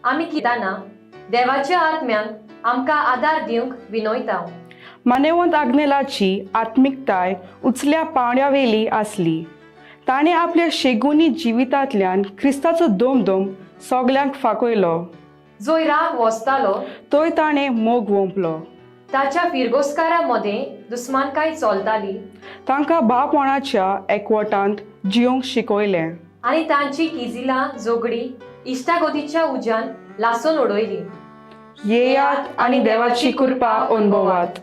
आमी किताना देवाच्या आत्म्यान आमकां आदार दिवंक विनयता. मानेवंत आग्नेलाची आत्मिकताय उचल्या पांवड्यावेली आसली. ताणें आपल्या शेगुनी जिवितांतल्यान क्रिस्ताचो दोमदोम सगल्यांक फाकयलो. जंय राग वसतालो थंय ताणें मोग वोंपलो. ताच्या फिरगोस्कारा मदें दुस्मानकाय चलताली. तांकां भावपणाच्या एकवटांत जियोंक शिकयलें. आनी तांची किजिलां झगडी इश्टागतीच्या उज्यान लासून उडयली. येयात आनी देवाची कृपा अनुभवात.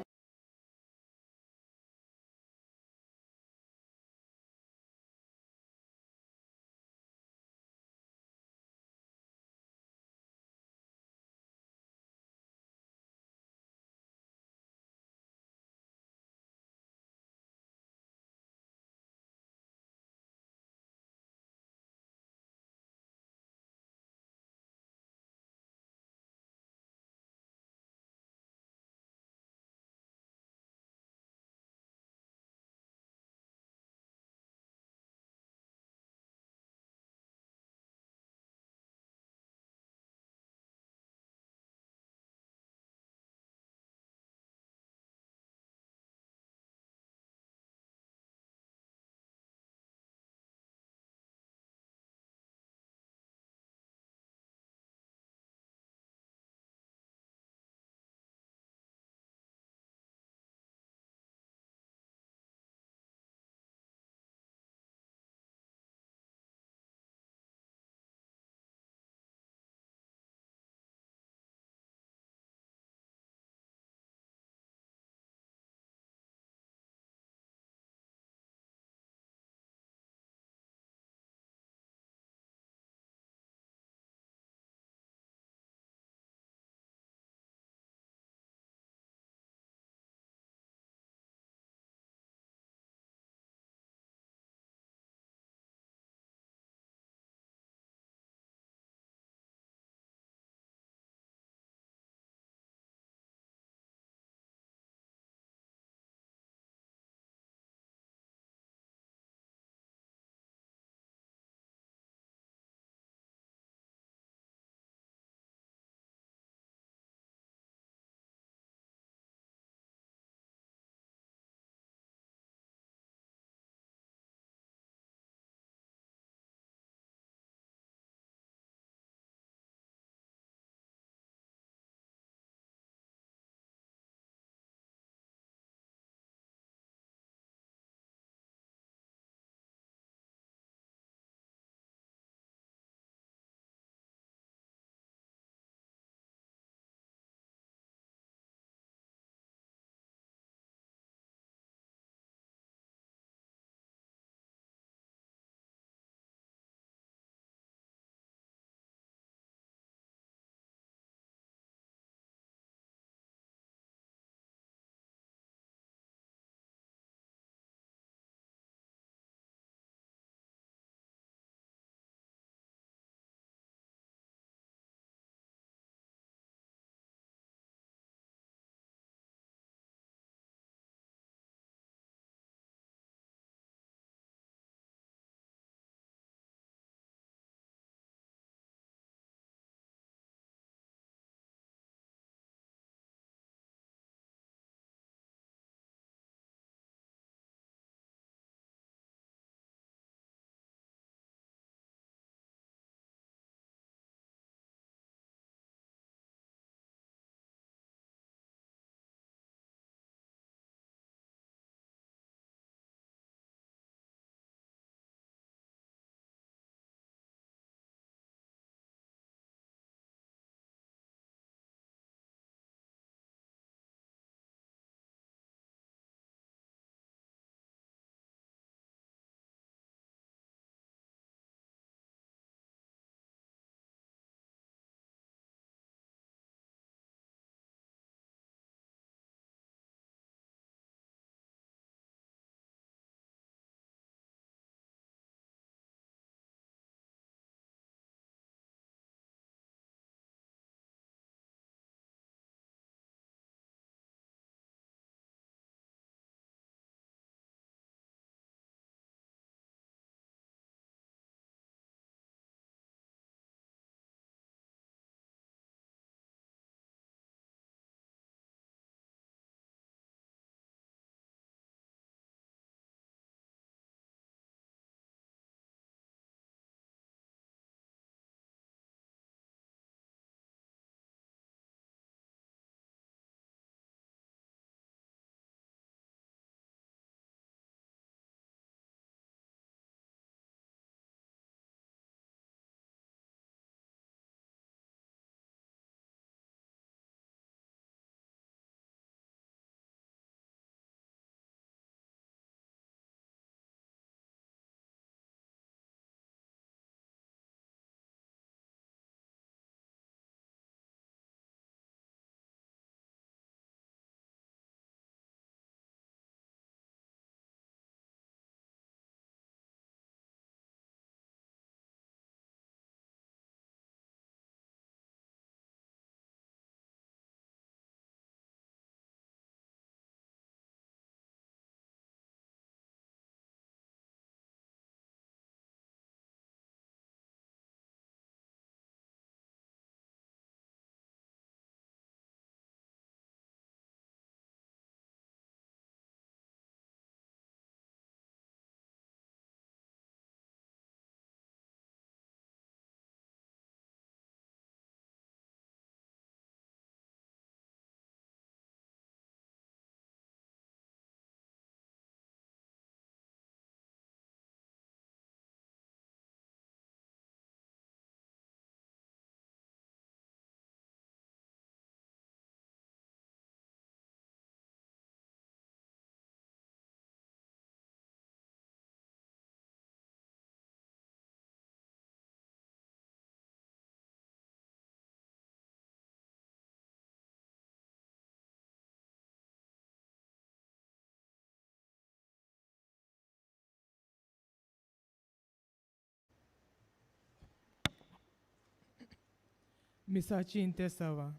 मिसाची इंतेसांवां.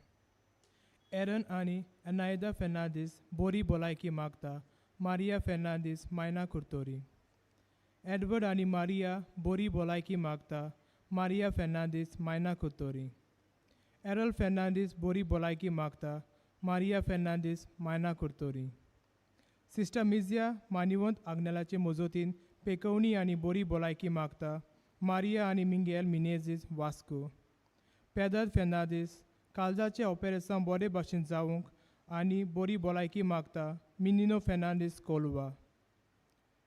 एरन आनी एनायदा फेर्नांदीस बोरी भलायकी मागता. मारिया फेर्नांदीस मायना कुर्तोरी. एडवर्ड आनी मारिया बोरी भलायकी मागता. मारिया फेर्नांदीस मायना कुर्तोरी. एरल फेर्नांदीस बोरी भलायकी मागता. मारिया फेर्नांदीस मायना कुर्तोरी. सिस्टर मिजिया मानिवंत आग्नेलाचे मजतीन पेकोवणी आनी बोरी भलायकी मागता. मारिया आनी मिंगेल मिनेजीस वास्को. पेदर फेर्नांदीस काळजाचें ऑपेरेसांव बरे भाशेन जावंक आनी बरी भलायकी मागता. Minino Fernandes Colva.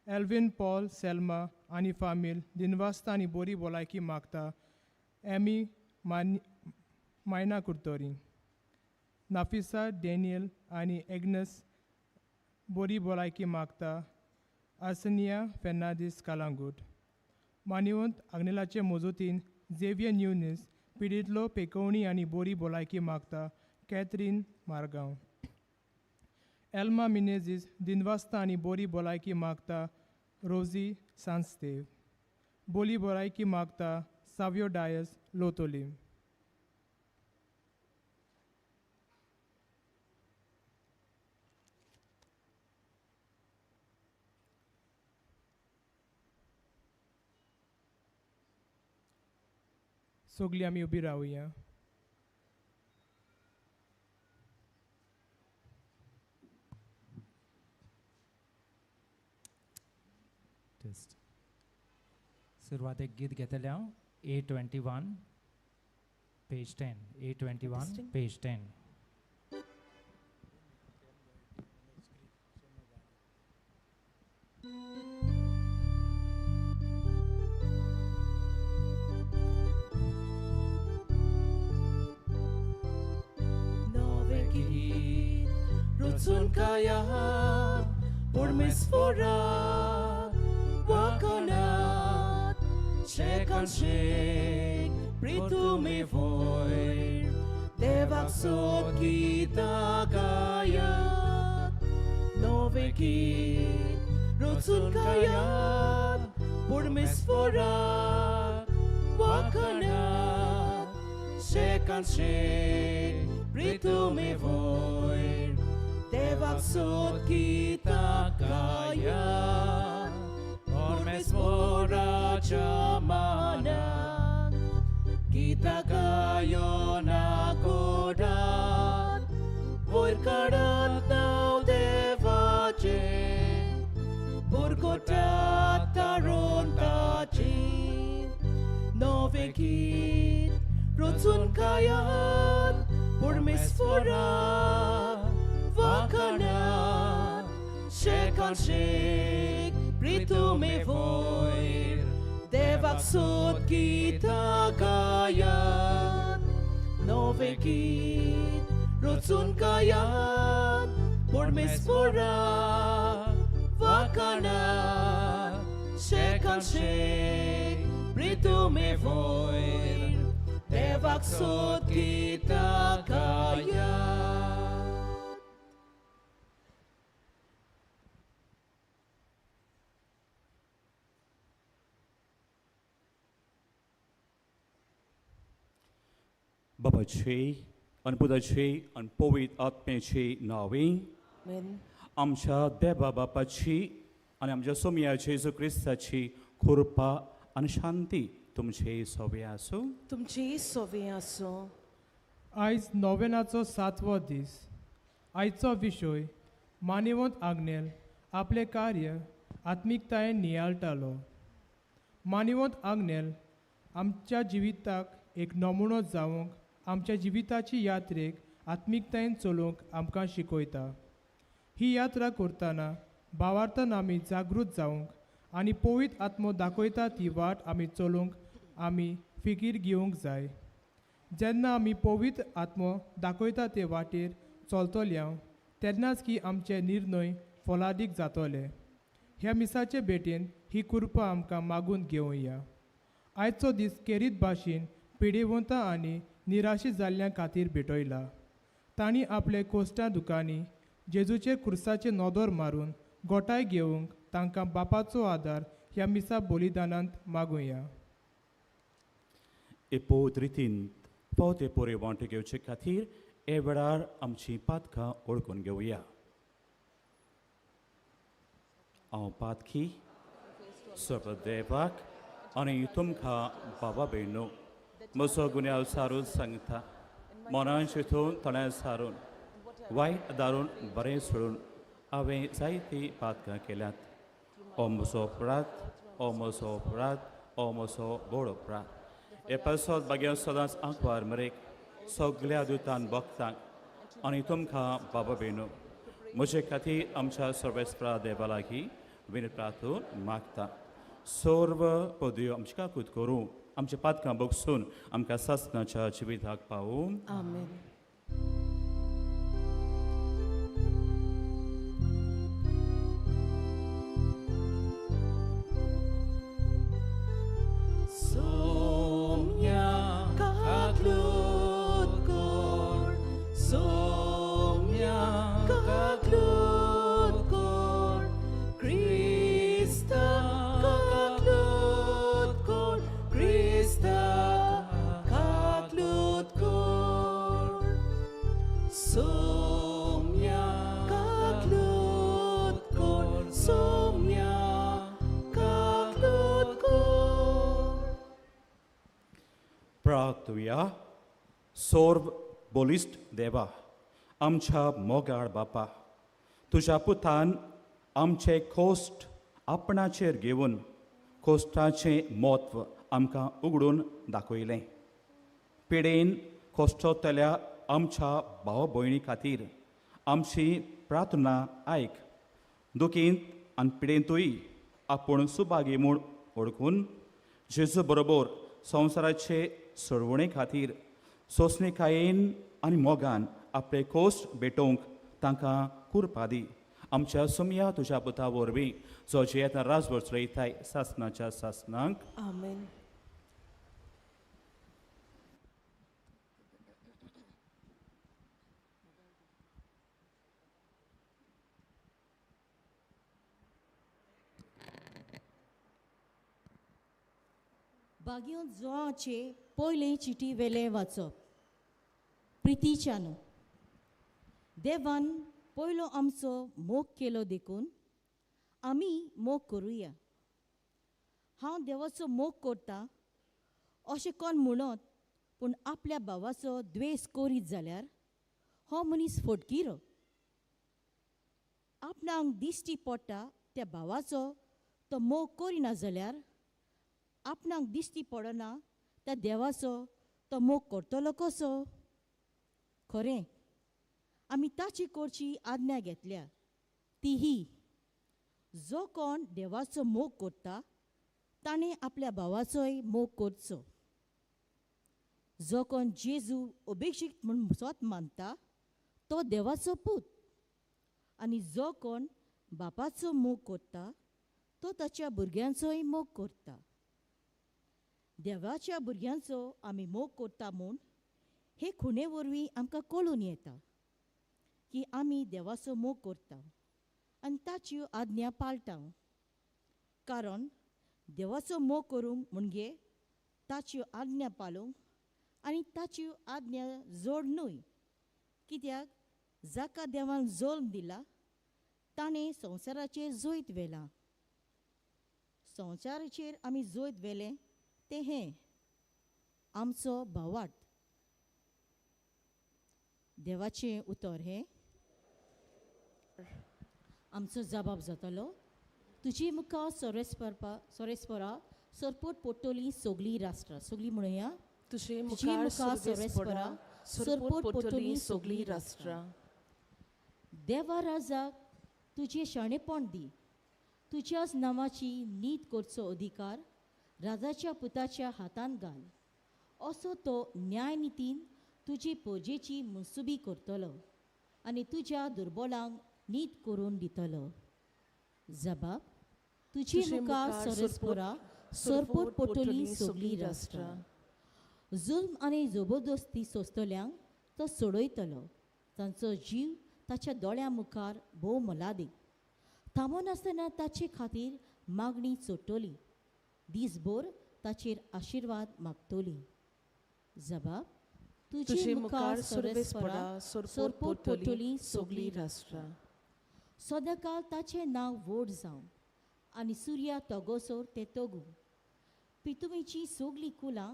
Elvin Paul Selma आनी फामील दिनवास्ता आनी बरी भलायकी मागता. एमी मायना कुर्तोरी. नाफिसा डॅनियल आनी एग्नस बरी भलायकी मागता. आर्सनिया फेर्नांदीस कालांगूट. मानिवंत आग्नेलाचे मजतीन झेवियर न्युनीस पिडितलो पेकोवणी आनी बोरी भलायकी मागता. कॅथरीन मारगांव. एल्मा मिनेजीस दिनवास्ता आनी बोरी भलायकी मागता. रोजी सांस्तेव. बोली भलायकी मागता. साव्यो डायस लोतोली. सगळीं आमी उबी रावया. टेस्ट. सुरवातेक गीत घेतलें हांव A21 page 10. A21 page 10. Rutsun kaya Burmisfora Wakanat Shekan shek Pritume voir Devaksot kita kaya Novekit Rutsun kaya Burmisfora Wakanat Shekan shek Pritume voir Devaksot kita kaya Ormesmora chamana Kita kayo nakodat Voirkadat nau devache Burkotat taron tachin Novekit Rotsun kayan Burmesfora Vakana Shekan shek Pritume voir Devaksot kita kayan Novekit Rotsun kayan Burmesfora Vakana Shekan shek Pritume voir Devaksot kita kayan. बाबाचे आनी पुताचे आनी पवित्र आत्म्याचे नांवे आमच्या देवा बापाची आनी आमच्या सोमयाचे जेजू क्रिस्ताची कृपा आनी शांती तुमचे सोबे आसूं. तुमची सोबे आसूं. आयज नोवेनाचो सातवो दीस. आयचो विशय मानिवंत आग्नेल आपलें कार्य आत्मिकतायेन नियाळटालो. मानिवंत आग्नेल आमच्या जिविताक एक नमुनो जावंक आमच्या जिविताची यात्रेक आत्मिकतायेन चलोवंक आमकां शिकयता. ही यात्रा करतना भावार्थान आमी जागृत जावंक आनी पवित्र आत्मो दाखयता ती वाट आमी चलोवंक आमी फिकीर घेवंक जाय. जेन्ना आमी पवित्र आत्मो दाखयता ते वाटेर चलतले तेन्नाच की आमचे निर्णय फलादीक जातले. ह्या मिसाचे भेटेन ही कृपा आमकां मागून घेवया. आयचो दीस केरीत भाशेन पिडेवंतां आनी निराशी जाल्ल्या खातीर भेटयला. तांणी आपले कोश्टां दुकांनी जेजूचे खुर्साचे नदर मारून गोठाय घेवंक तांकां बापाचो आदार ह्या मिसा बलिदानांत मागुया. एपोत रितीन फावते पुरी वांटो घेवचे खातीर हे वेळार आमची पातकां ओळखून घेवया. हांव पातकी सर्वदेवाक आनी तुमकां बाबा भयणो म्हजो गुन्यांव सारून सांगता. मनान चिंतून तळ्यान सारून वायट दारून बरें सोडून हांवें जायतीं पातकां केल्यात. ओ म्हजो अपराध, ओ म्हजो अपराध, ओ म्हजो व्हड अपराध. हे पासत भाग्यां सदांच आंकवार मरेक सगल्या दुतान भक्तांक आनी तुमकां बाबा भयणो म्हजे खातीर आमच्या सर्वेस्परा देवा लागीं विनय प्रार्थून मागता. सर्व पदयो आमची काकूत करूं, आमच्या पातकां बगसून आमकां सासणाच्या जिविताक पावूं. आमेन. Somnya kaklut kor, somnya kaklut kor, Krista kaklut kor, Krista kaklut kor, somnya kaklut kor, somnya kaklut kor. प्रार्थुया. सोर्व बोलिस्ट देवा, आमच्या मोगाळ बापा, तुज्या पुतान आमचे कोश्ट आपणाचेर घेवन कोश्टाचें म्हत्व आमकां उगडून दाखयलें. पिडेन कोश्टतल्या आमच्या भाव भयणी खातीर आमची प्रार्थना आयक. दुखींत आनी पिडेंतूय आपूण सुभागी म्हूण वळखून जेजू बरोबर संवसाराचे सोडवणे खातीर सोंसणीकायेन आनी मोगान आपले कोश्ट भेटोवंक तांकां कुरपा दी. आमच्या सोमया तुज्या पुता वरवीं, जो जियेता राजभर चलयताय सासणाच्या सासणांक. आमेन. बागयोन जोआचे पयले चिटी वेलें वाचप. प्रितीच्यान देवान पयलो आमचो मोग केलो देखून आमी मोग करुया. हांव देवाचो मोग करता अशें कोण म्हणत पूण आपल्या भावाचो द्वेस करीत जाल्यार हो मनीस फटकिरो. आपणाक दिश्टी पडटा त्या भावाचो तो मोग करिना जाल्यार आपणाक दिश्टी पडना त्या देवाचो तो मोग करतलो कसो? खरें आमी ताची करची आज्ञा घेतल्या ती ही, जो कोण देवाचो मोग करता ताणें आपल्या भावाचोय मोग करचो. जो कोण जेजू अभिषिक्त म्हूण स्वत मानता तो देवाचो पूत, आनी जो कोण बापाचो मोग करता तो ताच्या भुरग्यांचोय मोग करता. देवाच्या भुरग्यांचो आमी मोग करता म्हूण हे खुणे वरवीं आमकां कळून येता की आमी देवाचो मोग करता आनी ताच्यो आज्ञा पाळटा. कारण देवाचो मोग करूंक म्हणजे ताच्यो आज्ञा पाळूंक आनी ताच्यो आज्ञा जोड न्हय, कित्याक जाका देवान जल्म दिला ताणें संवसाराचेर जैत व्हेलां. संवसाराचेर आमी जैत व्हेलें तें हें आमचो भावार्थ. देवाचें उतर हें आमचो जबाब जातलो. तुजी मुखार सोरेस्परा सरपोट पोट्टली सगळीं राष्ट्रां. सगळीं म्हणुया. तुजे मुखार सोरेस्परा सरपोट पोट्टली सगळीं राष्ट्रां. देवा राजाक तुजें शाणेपण दी, तुज्याच नांवाची नीत करचो अधिकार राजाच्या पुताच्या हातान घाल. असो तो न्यायनितीन तुजी पोजेची मनसुबी करतलो आनी तुज्या दुर्बलांक नीत करून दितलो. जबाब तुजे मुखार सोरेस्परा सरपोट पोटली सगळीं राष्ट्रां. जुल्म आनी जबरदस्ती सोंसतल्यांक तो सोडयतलो. तांचो जीव ताच्या दोळ्यां मुखार भोव मोलादीक. थांबनासतना ताचे खातीर मागणी चडटली, दीसभर ताचेर आशिर्वाद मागतली. जबाब तुजे मुखार सर्वेस्परा सोरपोट पोटोली सगळीं राष्ट्रां. सदांकाळ ताचें नांव व्हड जावं आनी सुर्या तगोसोर तें तगूं. पितुमीचीं सगळीं कुलां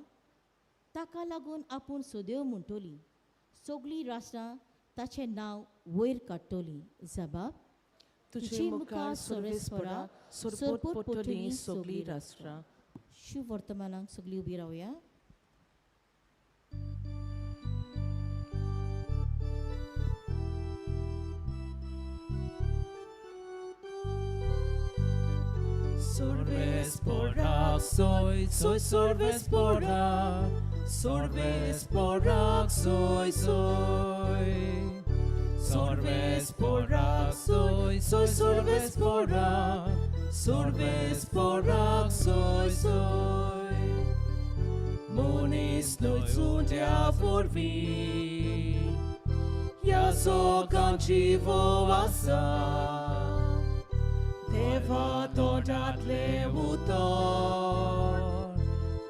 ताका लागून आपूण सदैव म्हणटली, सगळीं राष्ट्रां ताचें नांव वयर काडटलीं. जबाब तुजे मुखार सर्वेस्परा सोरपोट पोटोली सगळीं राष्ट्रां. शुभ वर्तमानाक सगळीं उबी रावया. Sorvespora, soy, soy sorvespora, sorvespora, soy, soy. Sorvespora, soy, soy sorvespora, sorvespora, soy, soy. Munis noi suntea vorbi, ia so cancivo asa. Deva todatle utor,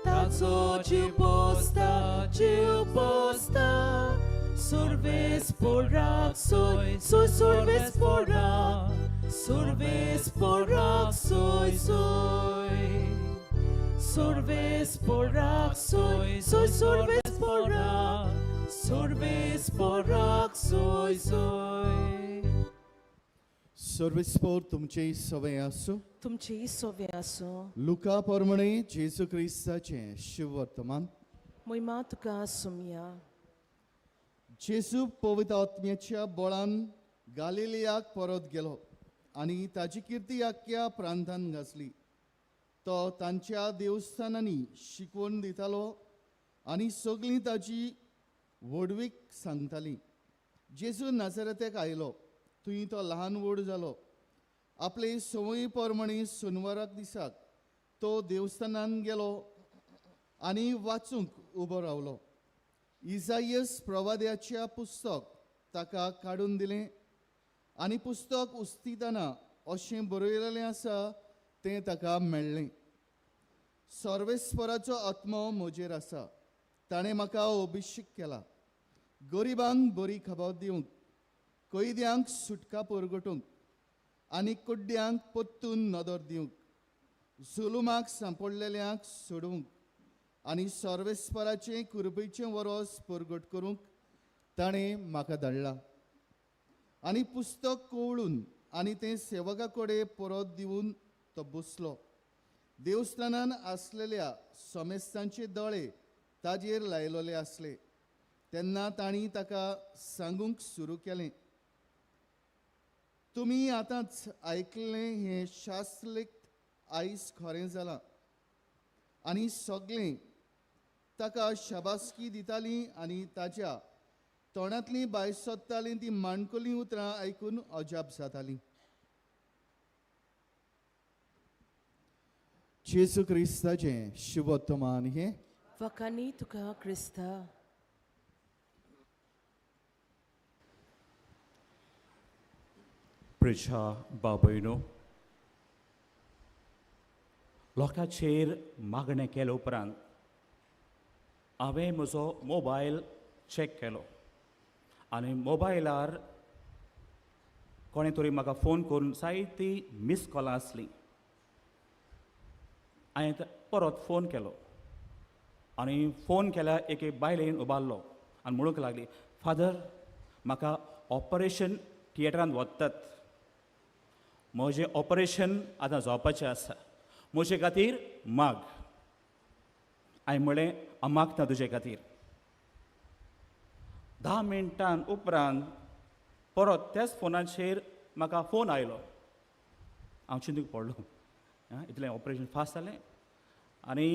tazo ciuposta, ciuposta. Sorvespora, soy, soy sorvespora, sorvespora, soy, soy. Sorvespora, soy, soy sorvespora, sorvespora, soy, soy. सर्वेस्पोर तुमचे सवय आसूं. तुमचे सवय आसूं. लुका परमणे जेजू क्रिस्ताचें शुभ वर्तमान. मोहिमा तुका सुमया. जेजू पवित्र आत्म्याच्या बळान गालिलियाक परत गेलो आनी ताची किर्ती आख्या प्रांतान घासली. तो तांच्या देवस्थानांनी शिकवण दितालो आनी सगळीं ताची व्हडवीक सांगताली. जेजू नाजरेताक आयलो, थंय तो ल्हान व्हड जालो. आपले संवय प्रमाणे सोनवाराक दिसाक तो देवस्थानान गेलो आनी वाचूंक उबो रावलो. इजायस प्रवाद्याच्या पुस्तक ताका काडून दिलें आनी पुस्तक उस्तितना अशें बरयलेलें आसा तें ताका मेळ्ळें. सर्वेस्पराचो आत्मो म्हजेर आसा, ताणें म्हाका अभिशेक केला गरिबांक बरी खबर दिवंक, कैद्यांक सुटका परगटूंक आनी कुड्ड्यांक परतून नदर दिवंक, जुलुमाक सांपडलेल्यांक सोडूंक आनी सर्वेस्पराचें कुरबेचें वरोस परगट करूंक ताणें म्हाका धाडला. आनी पुस्तक कवळून आनी तें सेवका कडेन परत दिवन तो बसलो. देवस्थानान आसलेल्या समेस्तांचे दोळे ताजेर लायलेले आसले. तेन्ना तांणी ताका सांगूंक सुरू केलें, तुमी आतांच आयकलें हें शास्त्रलेख आयज खरें जालां. आनी सगळें ताका शाबासकी दितालीं आनी ताच्या तोंडांतलीं भायर सोदतालीं तीं माणकुलीं उतरां आयकून अजाप जातालीं. जेजू क्रिस्ताचें शुभवर्तमान हें. वखानी तुका क्रिस्ता. प्रेशा बाबयनो, लोकांचेर मागणें केले उपरांत हांवें म्हजो मोबायल चॅक केलो आनी मोबायलार कोणें तरी म्हाका फोन करून जायतीं मिस कॉलां आसलीं. हांवें परत फोन केलो आनी फोन केल्यार एके बायलेन उबारलो आनी म्हणूंक लागली, फादर म्हाका ऑपरेशन थिएटरान व्हरतात, म्हजें ऑपरेशन आतां जावपाचें आसा, म्हजे खातीर माग. हांवें म्हणलें, हांव मागता तुजे खातीर. 10 मिनटां उपरांत परत त्याच फोनाचेर म्हाका फोन आयलो. हांव चिंतूंक पडलो, इतलें ऑपरेशन फास्ट जालें. आनी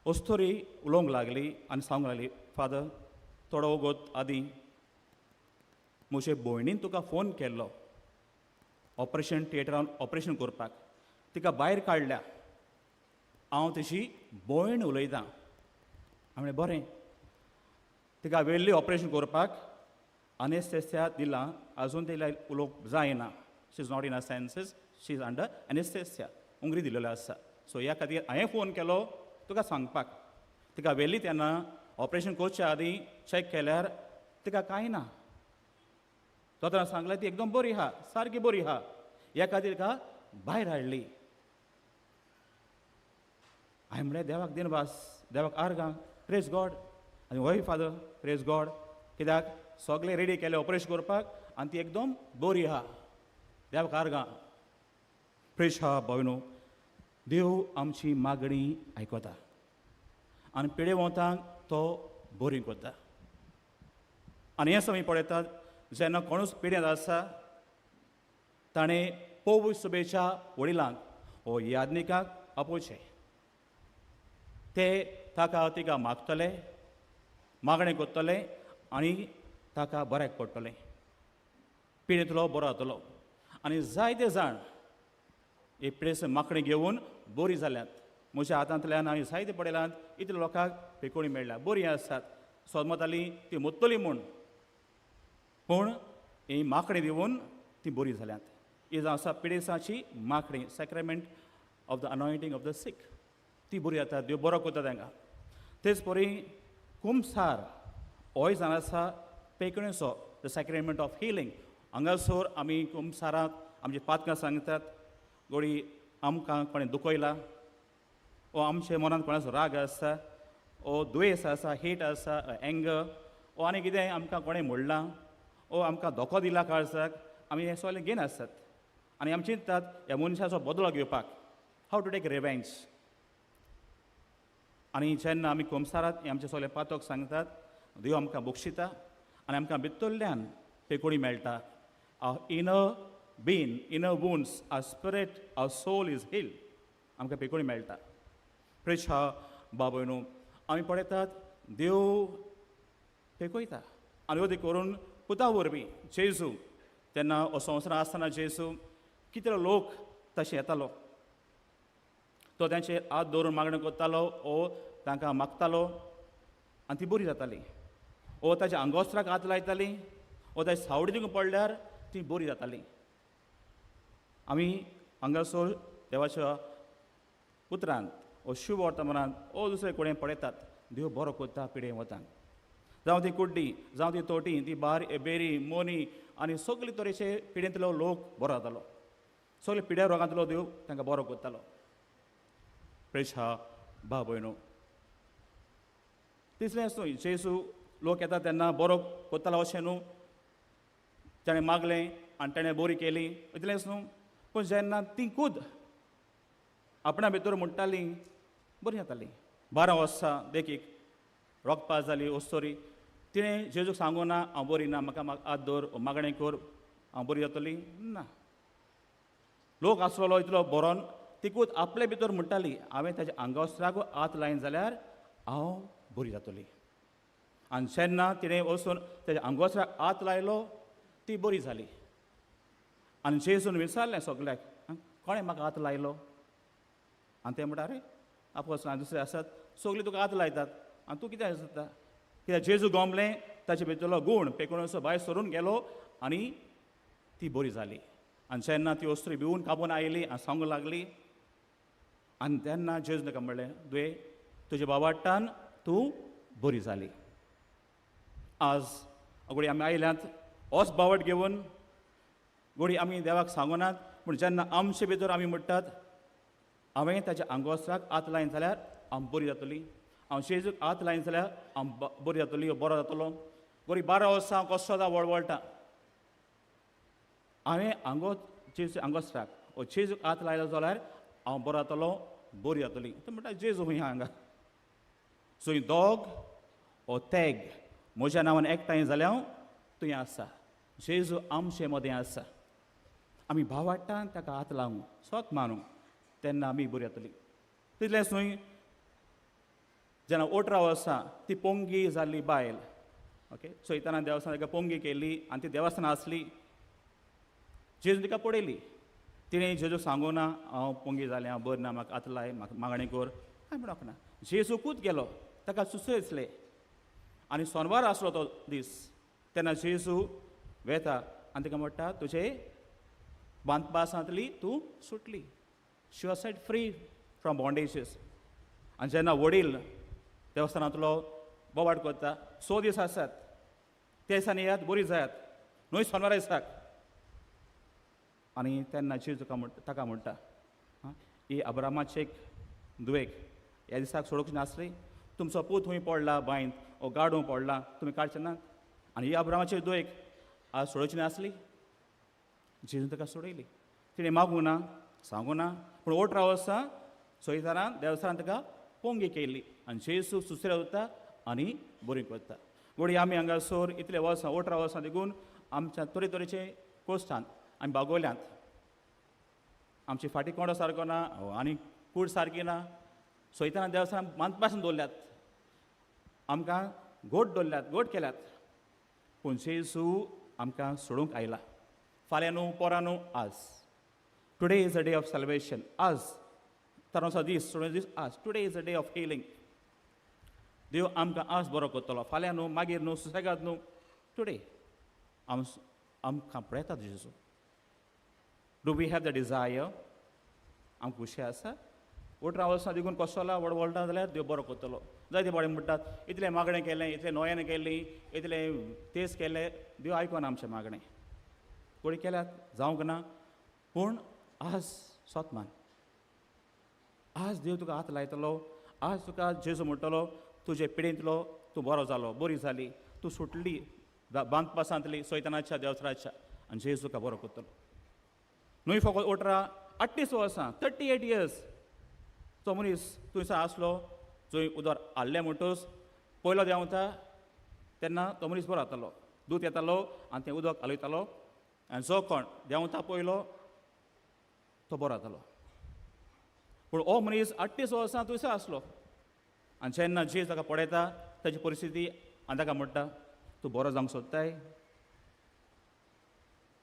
अस्तोरी उलोवंक लागली आनी सांगूंक लागली, फादर थोडो वगत आदीं म्हजे भयणीन तुका फोन केल्लो ऑपरेशन थिएटरान ऑपरेशन करपाक, तिका भायर काडल्या, हांव तेजी भयण उलयतां. हांवें म्हणलें बरें. तिका व्हेल्ली ऑपरेशन करपाक, अनेस्थेसिया दिलां, आजून तिला उलोवंक जायना, she is not in her senses, she is under anaesthesia, उंगरी दिलेलो आसा. सो ह्या खातीर हांवें फोन केलो तुका सांगपाक. तिका व्हेली तेन्ना ऑपरेशन करच्या आदीं चॅक केल्यार तिका कांय ना. दोतोरान सांगलें ती एकदम बरी आहा, सारकी बरी आहा. ह्या खातीर तिका भायर हाडली. हांवें म्हणलें देवाक दिनवास, देवाक आर्गां, प्रेज गॉड. आनी हय फादर, प्रेज गॉड, कित्याक सगळें रेडी केलें ऑपरेशन करपाक आनी ती एकदम बरी आहा. देवाक आर्गां. प्रेज हा भयणो, देव आमची मागणी आयकता आनी पिडेवंतांक तो बरी करता. आनी हें आमी पळयतात जेन्ना कोणूच पिडेंत आसा ताणें पोव सभेच्या वडिलांक वो याज्ञिकाक आपोवचें. ते ताका तिका मागतले, मागणें करतले आनी ताका बऱ्याक पडटलें, पिडेंतलो बरो जातलो. आनी जायते जाण हे पिडेस्त मागणें घेवन बरी जाल्यात. म्हज्या हातांतल्यान हांवें जायते पळयल्यात, इतले लोकांक पेकोणी मेळ्ळ्या, बरीं आसात, सोदमतालीं ती मोत्तली म्हूण, पूण ही मागणें दिवन ती बरी जाल्यात. ही जावन आसा पिडेसाची मागणी, sacrament of the anointing of the sick. ती बरी जाता, देव बरो करता तांकां. तेच परी कुमसार होय जावन आसा पेकणेचो, the सॅक्रेमेंट ऑफ हिलींग. हांगासर आमी कुमसारांत आमची पातकां सांगतात, गोडी आमकां कोणें दुखयला ओ आमच्या मनांत कोणाचो राग आसा ओ दुयेंस आसा, हेट आसा, एंगर ओ आनी कितें आमकां कोणें म्हणलां ओ आमकां धोको दिला काळजाक, आमी हें सगळें घेन आसतात आनी आमी चिंततात ह्या मनशाचो बदलो घेवपाक, हाव टू टेक रिवेंज. आनी जेन्ना आमी कुमसारांत हें आमचें सगळें पातक सांगतात, देव आमकां बक्षिता आनी आमकां भितरल्यान पेकोळी मेळटा. Our inner being, inner wounds, our spirit, our soul is healed. आमकां पेकोळी मेळटा. प्रेशा बाबय न्हू, आमी पळयतात देव पेकयता आनी अदी करून पुता वरवीं जेजू तेन्ना हो संवसारांत आसतना जेजू कितलो लोक तशें येतालो, तो तांचेर हात दवरून मागणें करतालो ओ तांकां मागतालो आनी ती बरी जाताली. ओ ताच्या आंगोस्त्राक हात लायताली ओ ताच्या सावडी दिवंक पडल्यार ती बरी जाताली. आमी हांगासर देवाच्या उतरांत ओ शुभ वर्तमानांत ओ दुसरे कडेन पळयतात देव बरो करता पिडे वतांक, जावं ती कुड्डी, जावं ती तोटी, ती बार बेरी मोनी आनी सगळे तरेचे पिडेंतलो लोक बरो जातालो. सगळे पिड्या रोगांतलो देव तांकां बरो करतालो. प्रेशा भाव भयणो, तिसरेंच न्हू जेजू लोक येता तेन्ना बरो करतालो अशें न्हू, ताणें मागलें आनी ताणें बरी केली इतलेंच न्हू, पूण जेन्ना ती खूद आपणा भितर म्हणटाली बरी जाताली. 12 वर्सां देखीक रोगपास जाली ओस्तोरी, तिणें जेजूक सांगू ना हांव बरी ना, म्हाका हात दवर मागणें कर हांव बरी जातली ना. लोक आसलेलो इतलो बरोन तिकूच आपले भितर म्हणटाली हांवें ताच्या आंगवस्त्राक हात लायन जाल्यार हांव बरी जातली. आनी जेन्ना तिणें वचून ताच्या आंगवस्त्राक हात लायलो ती बरी जाली. आनी जेजून विचारलें सगल्याक, कोणें म्हाका हात लायलो? आनी ते म्हणटा अरे आपोस दुसरे आसात सगळीं तुका हात लायतात आनी तूं कितें जाता? कित्याक जेजू गोमलें ताचे भितरलो गूण पेकोणसो भायर सरून गेलो आनी ती बरी जाली. आनी जेन्ना ती वस्तू भिवून काबून आयली आनी सांगूंक लागली, आनी तेन्ना जेजू ताका म्हणलें दुये तुज्या बाबाट्टान तूं बरी जाली. आज घोडी आमी आयल्यात होच बावट घेवन, घोडी आमी देवाक सांगूनात, पूण जेन्ना आमचे भितर आमी म्हणटात हांवें ताच्या आंगवस्त्राक हात लायन जाल्यार हांव बरी जातली, हांव जेजूक हात लायन जाल्यार हांव बरी जातली, बरो जातलो. गोरी 12 वर्सां हांव कसो जाता वळवळटा, हांवें आंगो जेजू आंगवस्त्राक ओ जेजूक हात लायलो जाल्यार हांव बरो जातलो, बरी जातली. तो म्हणटा जेजू खंय हांगा सो ही दोग ओ तेग म्हज्या नांवान एकठांय जाल्यार तुवें आसा. जेजू आमचे मदें आसा, आमी भावाट्टान ताका हात लावूं सोत मानूं तेन्ना आमी बरी जातली. तितलेंच न्हय, जेन्ना 18 वर्सां ती पोंगी जाल्ली बायल, ओके, सैताना देवस्थान ताका पोंगी केली आनी ती देवस्थान आसली, जेजू तिका पळयली, तिणें जेजूक सांगू ना हांव पोंगी जालें, हांव बरें ना, म्हाका हात लाय, म्हाका मागणें कर, कांय म्हणूंक ना. जेजूकूच गेलो, ताका सुचयसलें. आनी सोनवार आसलो तो दीस, तेन्ना जेजू वेता आनी ताका म्हणटा तुजे बांदपासांतली तूं सुटली, she was set free from bondages. आनी जेन्ना वडील देवस्थानांतलो बोवाट करता 6 दीस आसात ते दिसांनी येयात बरी जायात न्हय सोनवारा दिसाक. आनी तेन्ना जेजू ताका म्हणटा ही अब्रामाचे एक दुवेक ह्या दिसाक सोडूंक नासली, तुमचो पूत खंय पडला बांयंत ओ गाडूं पडला तुमी काडचे नात, आनी ही अब्रामाचे दुवेक आज सोडोवची नासली. जेजून ताका सोडयली. तिणें मागूं ना सांगूं ना पूण 18 वर्सां सोयतारान देवसारान ताका पोंगी केली आनी जेजू सुसऱ्या वता आनी बरी करता. घोडी आमी हांगासर इतले वर्सां 18 वर्सां देखून आमच्या तरेतरेचे कोश्टान आमी बागोवल्यांत. आमची फाटी कोंडो सारको ना आनी कूड सारकी ना, सोयताना देवसारान मानपासून दवरल्यात, आमकां गोड दवरल्यात, गोड केल्यात. पूण जेजू आमकां सोडूंक आयला. फाल्यां न्हू पोरां न्हू, आज. Today is a day of salvation. आज तारवचो दीस, सोडून दीस आज. Today is a day of healing. देव आमकां आज बरो करतलो, फाल्यां न्हू मागीर न्हू सुसेगाद न्हू, टुडे आमकां पळयतात जेजू. Do we have the desire? आमकां खुशी आसा 18 वर्सां देखून कसोला व्हड व्हडटा जाल्यार देव बरो करतलो. जायते फावटी म्हणटात इतलें मागणें केलें, इतलें नोयेन केली, इतलें तेज केलें, देव आयकना आमचें मागणें. कोणी केल्यात जावंक ना, पूण आज सोतमान आज देव तुका हात लायतलो, आज तुका जेजू म्हणटलो तुजे पिडेंतलो तूं बरो जालो, बरी जाली, तूं सुटली बांदपासांतली सैतानाच्या देवसराच्या, आनी जेजू तुका बरो करतलो. न्हय फकत 18 38 वर्सां 38 इयर्स तो मनीस थंयसर आसलो, जंय उदक हाडलें म्हणटच पयलो देंवता तेन्ना तो मनीस बरो जातालो. दूद येतालो आनी तें उदक हालयतालो आनी जो कोण देंवता पयलो तो बरो जातालो. पूण हो मनीस 38 वर्सां थंयसर आसलो आनी जेन्ना जेजू ताका पळयता ताची परिस्थिती आनी ताका म्हणटा तूं बरो जावंक सोदताय.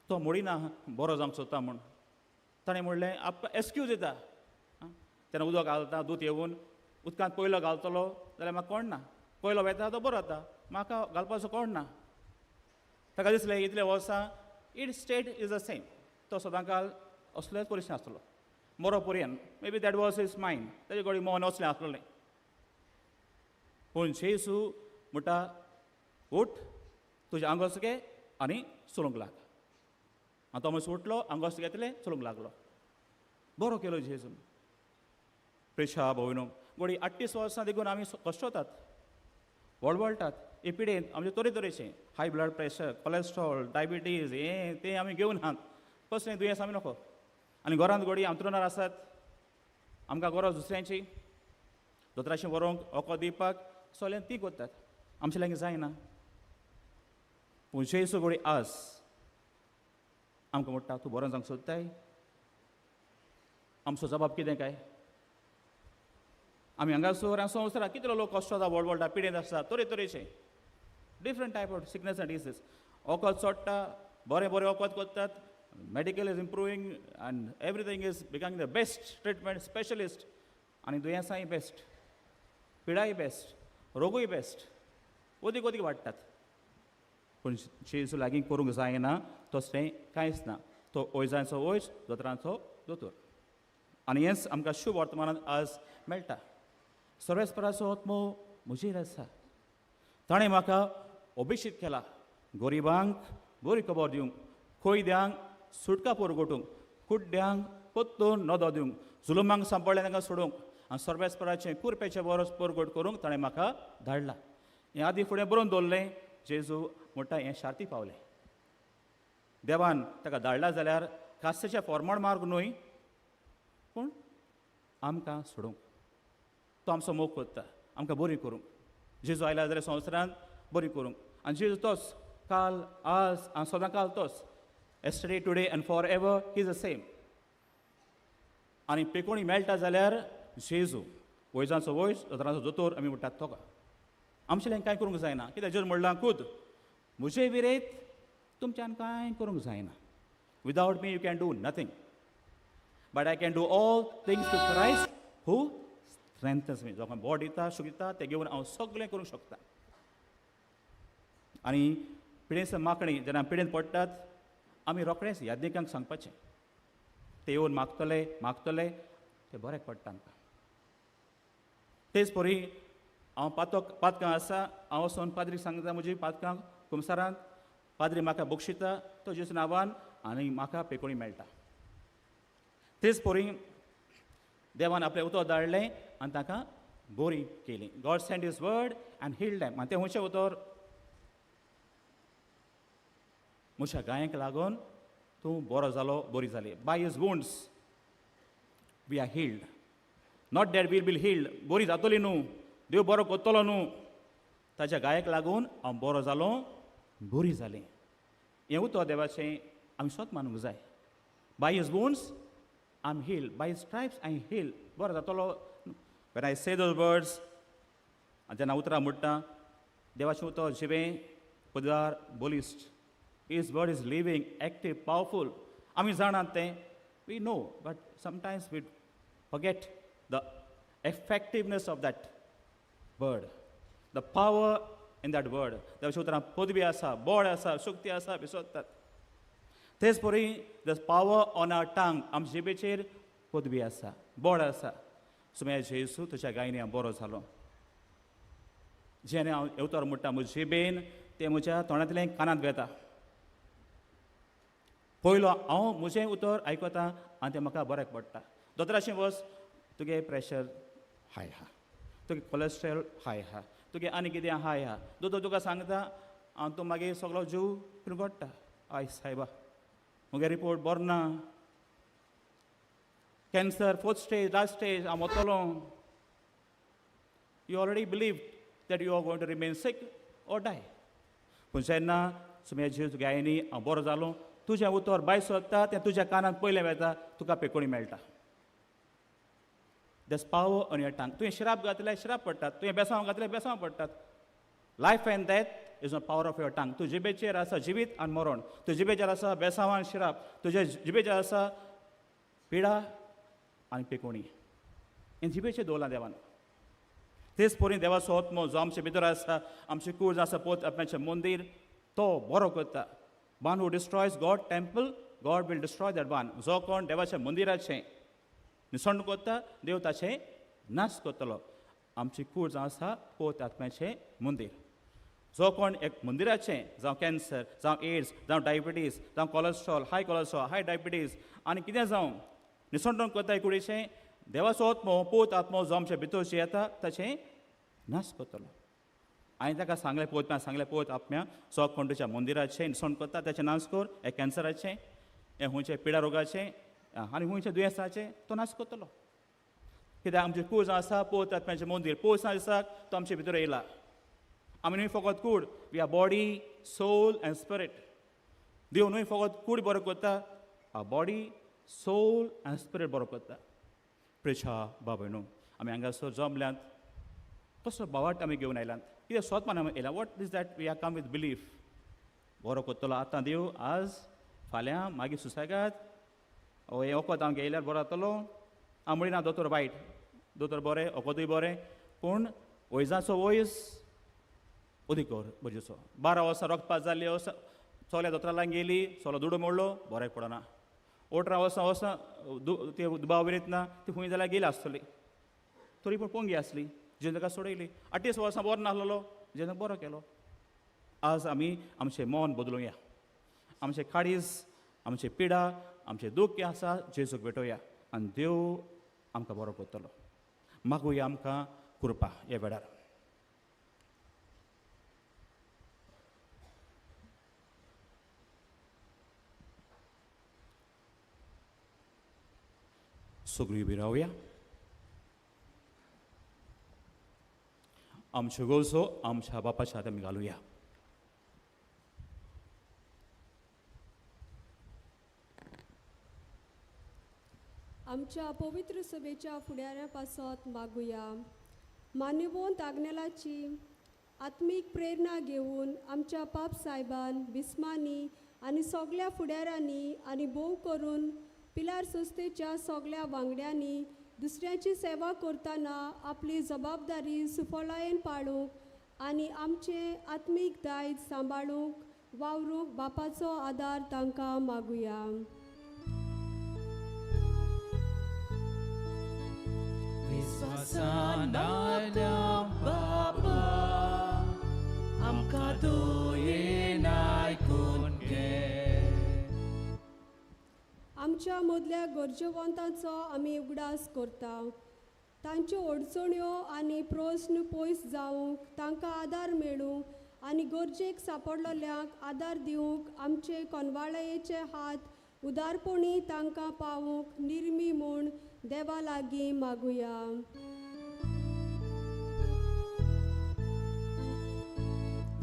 तो मोडिना बरो जावंक सोदता म्हूण. ताणें म्हणलें आप एक्सक्यूज दिता. तेन्ना उदक घालता, दूद येवन उदकांत पयलो घालतलो जाल्यार म्हाका कोण ना, पयलो वेता तो बरो जाता, म्हाका घालपाचो कोण ना. ताका दिसलें इतले वर्सां it state is the same, तो सदांकाल असलेच परिस्थिती आसतलो मरो पर्यंत. Maybe that was his mind, ताजे कडेन मन असलें आसलें. पूण जेजू म्हणटा उठ तुजें आंगोस घे आनी चलूंक लाग. आनी तो मनीस उठलो, आंगोस घेतलें, चलूंक लागलो. बरो केलो जेजून. प्रेशा भोवनो गोडी 38 वर्सां देखून आमी कश्टतात, वळवळटात हे पिडेंत. आमचे तरेतरेचे high blood pressure, cholesterol, diabetes हें तें आमी घेवन आहात, कसलें दुयेंस आमी नको. आनी घरांत गोडी आंतरुणार आसात, आमकां गरज दुसऱ्यांची, दोतोराचें व्हरूंक वखद दिवपाक सगळें ती करतात, आमचे लागीं जायना. पूण जेजू गोडी आज आमकां म्हणटा तूं बरो जावंक सोदताय. आमचो जबाब कितें काय? आमी हांगासर संवसाराक कितलो लोक कश्ट जाता, व्हड पिडेंत आसता, तरेतरेचे different type of sickness and disease. वखद चोडटा, बरें बरें वखद करतात, medical is improving and everything is becoming the best treatment specialist, आनी दुयेंसांय बेस्ट, पिडाय बेस्ट, रोगूय बेस्ट, ओदीक ओदीक वाडटात. पूण जेजू लागीं करूंक जायना तसलें कांयच ना. तो वैजांचो वैज, दोतोरांचो दोतोर. आनी हेंच आमकां शुभ वर्तमानांत आज मेळटा. सर्वेस्पराचो आत्मो म्हजेर आसा, ताणें म्हाका अभिषेक केला गरिबांक बरी खबर दिवंक, कैद्यांक सुटका पुरगोटूंक, कुड्ड्यांक परतून नदो दिवंक, जुलुमांक सांपडले तांकां सोडूंक, आनी सर्वेस्पराचें कुरपेचें बरो परगट करूंक ताणें म्हाका धाडला. हें आदी फुडें बरोवन दवरलें. जेजू म्हणटा हें शार्ती पावलें. देवान ताका धाडला जाल्यार कास्तेचें फॉर्मल मार्ग न्हय, पूण आमकां सोडूंक. तो आमचो मोग करता, आमकां बरी करूंक. जेजू आयला जाल्यार संवसारांत बरी करूंक. आनी जेजू तोच काल, आज आनी सदां काल तोच. Yesterday, today and forever he is the same. आनी पेकोणी मेळटा जाल्यार जेजू वैजांचो वैज, दोतोरांचो दोतोर आमी म्हणटात तो. आमचें कांय करूंक जायना, कित्याक जेजून म्हणलां खूद म्हजे विरेत तुमच्यान कांय करूंक जायना. Without me you can do nothing, but I can do all things through Christ who strengthens me. जो बोट दिता, शूक दिता, तें घेवन हांव सगळें करूंक शकता. आनी पिडेस्त मागणी जेन्ना पिडेन पडटात आमी रोखडेंच याज्ञिकांक सांगपाचें, ते येवन मागतले मागतले, ते बऱ्याक पडटा आमकां. तेच परी हांव पातक पातकां आसा, हांव वचोन पाद्रीक सांगता म्हजी पातकां कुमसारांत, पाद्री म्हाका बक्षिता तो जेजू नांवान आनी म्हाका पेकोणी मेळटा. तेच परी देवान आपलें उतर धाडलें आनी तांकां बरी केली. God send his word and healed them. आनी तें खंयचें उतर? म्हज्या गायेक लागून तूं बरो जालो, बरी जाली. By his wounds we are healed. Not that we'll be healed, बरी जातली न्हू, देव बरो करतलो न्हू, ताच्या गायेक लागून हांव बरो जालो, बरी जाली. हें उतर देवाचें आमी स्वत मानूंक जाय. By his wounds I am healed, by his stripes I am healed. बरो जातलो. When I say those words, आनी जेन्ना उतरां म्हणटा, देवाचें उतर जिवें, पदार, बलिश्ट. His word is living, active, powerful. आमी जाणात तें, we know, but sometimes we forget the effectiveness of that word, the power in that word. देवाच्या उतरां पदवी आसा, बळ आसा, शक्ती आसा, विसरतात. तेच परी the power on our tongue, आमचे जिबेचेर पदवी आसा, बळ आसा. सुम्या जेजू तुज्या गायनी हांव बरो जालो. जेन्ना हांव उतर म्हणटा म्हजे जिबेन, तें म्हज्या तोंडांतल्यान कानांत वेता. पयलो हांव म्हजें उतर आयकता आनी तें म्हाका बऱ्याक पडटा. दोतोराचें वच, तुगे प्रेशर हाय आहा, तुगे कोलेस्ट्रॉल हाय आहा, तुगे आनी कितें हाय आहा. दोतोर तुका सांगता आनी तूं मागीर सगलो जीव पिरगोडटा. I सायबा, म्हगे रिपोर्ट बरो ना, cancer fourth stage, last stage, हांव वतलो. You already believe that you are going to remain sick or die. पूण जेन्ना सुम्या जीव गायनी हांव बरो जालो, तुजें उतर भायर सोदता, तें तुज्या कानांत पयलें वेता, तुका पेकोणी मेळटा. There's power on your tongue. तुवें शिराप घातल्यार शिराप पडटात, तुवें बेसांव घातल्यार बेसांव पडटात. Life and death is the power of your tongue. तूं जिबेचेर आसा जिवीत आनी मरण, तूं जिबेचेर आसा बेसांव आनी शिराप, तुजे जिबेचेर आसा पिडा आनी पेकोणी. हें जिबेचेर दवरलां देवान. तेच परी देवाचो आत्मो जो आमचे भितर आसा, आमची कूड आसा पोत आपणाचें मंदीर, तो बरो करता. One who destroys God temple, God will destroy that one. जो कोण देवाच्या मंदिराचें निसण करता, देव ताचें नाश करतलो. आमची कूड जावन आसा पोत आत्म्याचें मंदीर. जो कोण एक मंदिराचें, जावं कॅन्सर, जावं एड्स, जावं डायबिटीज, जावं cholesterol, high cholesterol, high diabetes आनी कितें जावं निसणटण करता कुडीचें, देवाचो आत्मो पोत आत्मो जो आमच्या भितर येता ताचें नाश करतलो. हांवें ताका सांगलें, पोत सांगलें, पोत आत्म्या जो कोण तुज्या मंदिराचें निसण करता ताचें नाश कर. हें कॅन्सराचें, हें खंयचें पिडा रोगाचें आनी खंयचें दुयेंसाचें तो नाश करतलो. कित्याक आमची कूड आसा पोत आत्म्याचें मंदीर. पोत दिसाक तो आमचे भितर येयला. आमी न्हय फकत कूड, we are body, soul and spirit. देव न्हय फकत कूड बरो करता, आ बॉडी, सोल एंड स्पिरीट बरो करता. प्रेशा बाबा न्हू, आमी हांगासर जमल्यांत, कसलो भावार्थ आमी घेवन आयल्यात, कितें स्वतमान आमी येयल्या. What is that we are come with belief. बरो करतलो आतां देव, आज, फाल्यां, मागीर सुसेगाद. हें वखद हांव घेयल्यार बरो जातलो. हांव म्हणिना दोतोर वायट, दोतोर बरें, वखदूय बरें, पूण वयजाचो वयस अधिकार बजेचो. 12 वर्सां रगत पास जाल्ली वर्सां चोल्या दोतोरा लागीं गेली, चलो दुडू मोडलो, बऱ्याक पडना. 18 वर्सां वर्सां ते दुबाव विरयत ना, ती खंय जाल्यार गेली आसतली, तरी पूण पोंगी आसली, जेन्ना ताका सोडयली. 28 वर्सां बरो नासलेलो, जेन्ना बरो केलो. आज आमी आमचें मन बदलुया, आमचें काळीज, आमचें पिडा, आमचें दुख्ख आसा जेजूक भेटोवया आनी देव आमकां बरो करतलो. मागुया आमकां कृपा ह्या वेळार. सगळीं उबी रावया. आमच्यो गरजो आमच्या बापाच्या हातांत आमी घालुया. आमच्या पवित्र सभेच्या फुडाऱ्या पासत मागुया. मान्यवंत आग्नेलाची आत्मीक प्रेरणा घेवन आमच्या पाप सायबान, बिस्मांनी आनी सगल्या फुडाऱ्यांनी आनी भोव करून पिलार संस्थेच्या सगल्या वांगड्यांनी दुसऱ्याची सेवा करतना आपली जबाबदारी सुफलायेन पाळूंक आनी आमचें आत्मीक दायज सांबाळूंक वावरूंक बापाचो आदार तांकां मागुया. विश्वासान आयल्या बापा आमकां दयेन आयकून घे. आमच्या मदल्या गरजेवंतांचो आमी उगडास करता. तांच्यो अडचण्यो आनी प्रस्न पयस जावंक तांकां आदार मेळूं आनी गरजेक सांपडलेल्यांक आदार दिवंक आमचे कोनवाळयेचे हात उदारपणी तांकां पावूंक निर्मी म्हूण देवा लागीं मागुया.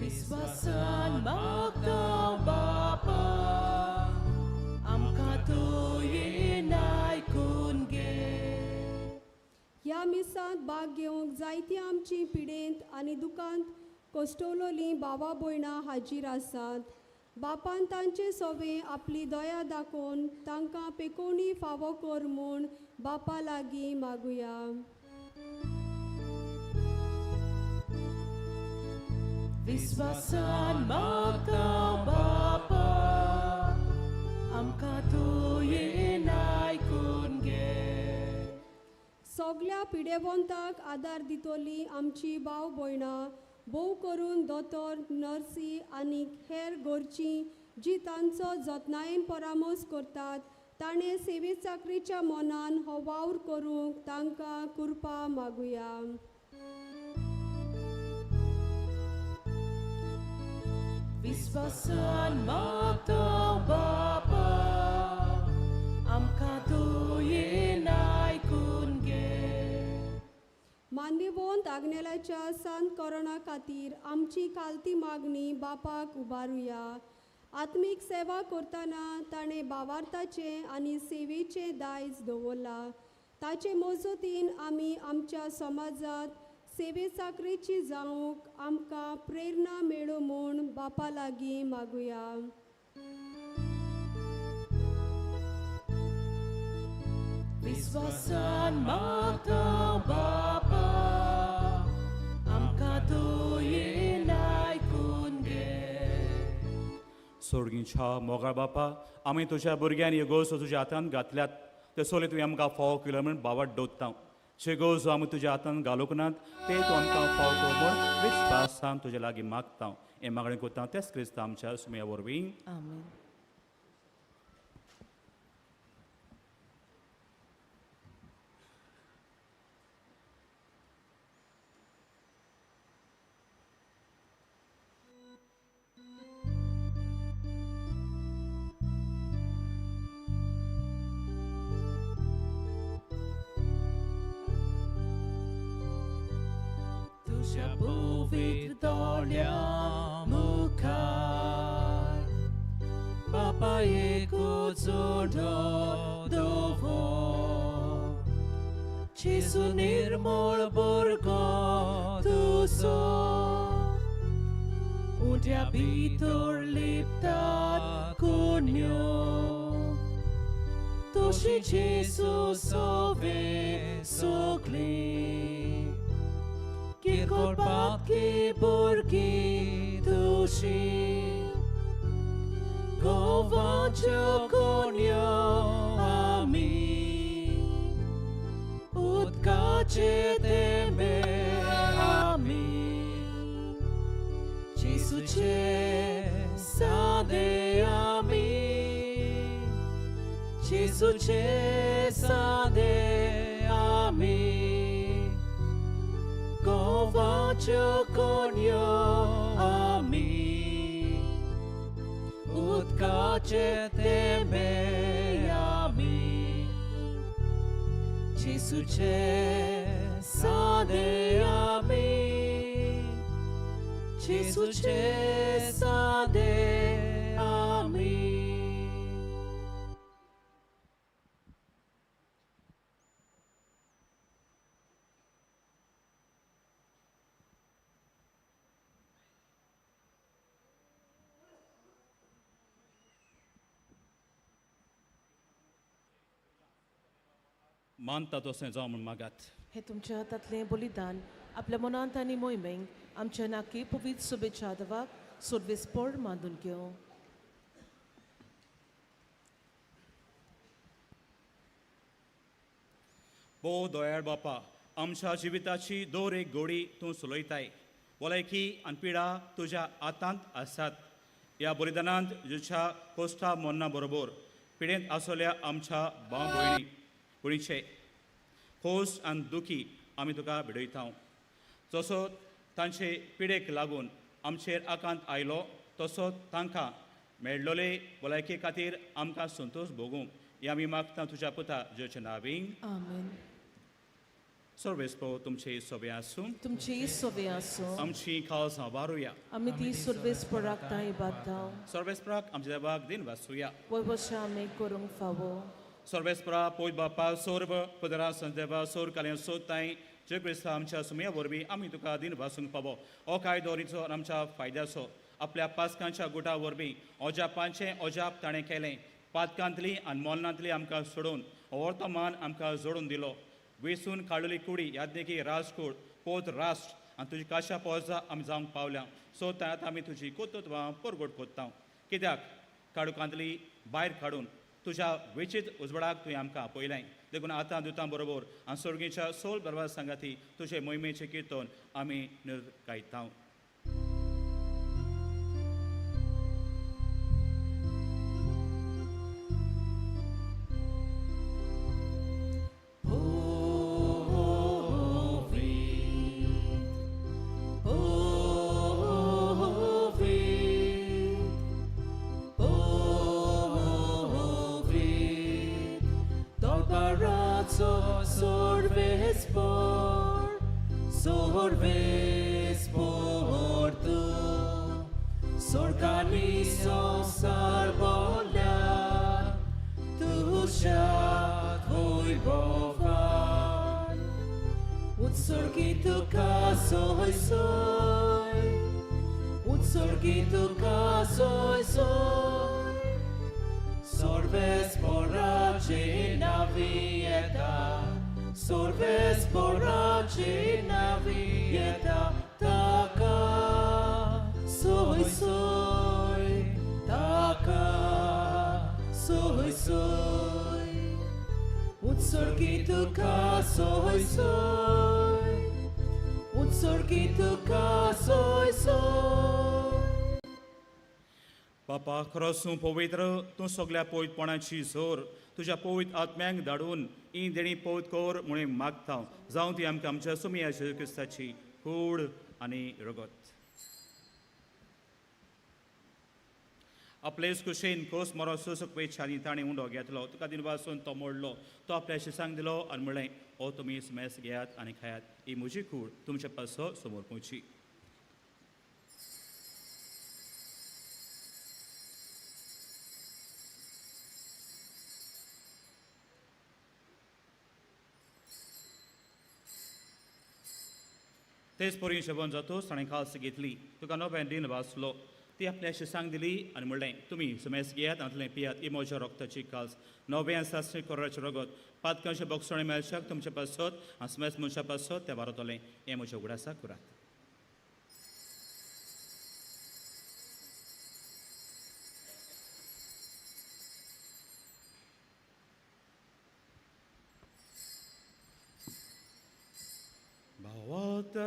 विस्वासान मागता बापा आमकां दयेन आयकून घे. ह्या मिसांत भाग घेवंक जायती आमची पिडेंत आनी दुकांत कश्टवलोलीं बाबा भयणां हाजीर आसात. बापान तांचे सोवे आपली दया दाखोवन तांकां पेकोवणी फावो कर म्हूण बापा लागीं मागुया. विस्वासान मागता बापा आमकां दयेन आयकून घे. सगल्या पिडेवंताक आदार दितली आमची भाव भयणां, भोव करून दोतोर, नर्सी आनी हेर गरजी जी तांचो जतनायेन परामर्श करतात ताणें सेवे चाकरीच्या मनान हो वावर करूंक तांकां कृपा मागुया. विस्वासान मागता बापा आमकां दयेन आयकून घे. मान्यवंत आग्नेलाच्या सांत कोरोना खातीर आमची खालती मागणी बापाक उबारुया. आत्मीक सेवा करतना ताणें भावार्थाचें आनी सेवेचें दायज दवरलां. ताचे मजतीन आमी आमच्या समाजांत सेवे चाकरेची जावंक आमकां प्रेरणा मेळूं म्हूण बापा लागीं मागुया. विस्वासान मागता बापा आमकां दयेन आयकून घे. सोडगींच्या मोगाळ बापा, आमी तुज्या भुरग्यांनी ह्यो गोवसो तुज्या हातान घातल्यात ते सोले तुवें आमकां फावो केलो म्हूण बाबा दवरता. जे गोवसो आमी तुज्या हातान घालूंक नात ते तूं आमकां फावो कर म्हूण विस्वासान तुज्या लागीं मागता. हें मागणें करता तेच क्रिस्तांव आमच्या सुमया वरवीं. आमेन. तुज्या पवित्र दोळ्यां मुखार बापा एकूच जोडो दवर, जेजू निर्मळ भुरगो तुजो उंड्या भितर लिपतात कुन्यो तुशी जेजू सोवे सगळीं किरकोळ पातकी भुरगीं तुशी गोवाच्यो कोणयो आमी उदकाचे तेंबे आमी जेजूचे सादे आमी जेजूचे सादे आमी गोवाच्यो कोणयो आमी उदकाचे तेंबे आमी जेजूचे सादे आमी जेजूचे सादे आमी. मानता तशें जावं म्हूण मागात. हे तुमच्या हातांतलें बलिदान आपल्या मनांत आनी मोहिमेंक आमच्या नाकी पवित्र शुभेच्छा देवाक सोडवेसपण मानून घेवं. भोव दयाळ बापा, आमच्या जिविताची दर एक घोडी तूं चलयताय. भलायकी आनी पिडा तुज्या हातांत आसात. ह्या बलिदानांत जेजूच्या कोश्टा मोन्ना बरोबर पिडेंत आसलेल्या आमच्या भाव भयणी भयणीचे खोस आनी दुखी आमी तुका भिडयता. जसो तांचे पिडेक लागून आमचेर आकांत आयलो तसो तांकां मेळ्ळोले भलायके खातीर आमकां संतोश भोगूंक हे आमी मागता तुज्या पुता जेजूच्या नांवान. आमेन. सर्वेस्पो तुमचे सोबे आसूं. तुमची सोबे आसूं. आमची खास वारुया. आमी ती सर्वेस्पराक तांय बादता. सर्वेस्पराक आमच्या देवाक दिन वासूया. वयवशा आमी करूंक फावो. सर्वेस्परा पोयत बापा सोर्व पदरा संदेवा सोर काल्यां सोदताय जे क्रिस्ता आमच्या सुमया वरवीं आमी तुका दिन वासूंक फावो. हो कायदो रिचो आमच्या फायद्याचो आपल्या पासकांच्या गुटा वरवीं अजापांचें अजाप ताणें केलें. पातकांतली आनी मोलनांतली आमकां सोडून वर्तमान आमकां जोडून दिलो. वेसून काडलेली कुडी याज्ञिकी राजकूड पोत राष्ट्र आनी तुजी काशा पोजा आमी जावंक पावल्या. सो आतां आमी तुजी कोतत्वां परगट कोत्ता. कित्याक काडुकांतली भायर काडून तुज्या वेचीत उजवाडाक तुवें आमकां आपयलें. देखून आतां दुतां बरोबर आनी सोर्गीच्या सोल बरोबर सांगाती तुजे मोहिमेचें किर्तन आमी गायता. बापा खरोच तूं पवित्र, तूं सगल्या पवित्रपणाची जोर तुज्या पवित्र आत्म्यांक धाडून ही देणी पवित्र कर म्हणून मागता. जावं ती आमकां आमच्या सुमया जेजू क्रिस्ताची कूड आनी रगत. आपलेच कुशेन खोस मरो सोसक आनी ताणें उंडो घेतलो. तुका दिनवासून तो मोडलो. तो आपल्या शिसांक दिलो आनी म्हणलें, हो तुमी सुमेस घेयात आनी खायात. ही म्हजी कूड तुमच्या पासो समोर पोवची. तेच परी जेवण जातूच ताणें काल्स घेतली. तुका नवें दिन वाचलो. ती आपल्या शिसांक दिली आनी म्हणलें, तुमी सुमेस घेयात आनी पियात. ही म्हज्या रक्ताची काल्स, नवें सासणी कोराचें रगत, पातकांचें बक्षणें मेळशाक तुमचे पासत आनी सुमेस मनशा पासत तें वारतलें. हें म्हज्या उगडासाक करात.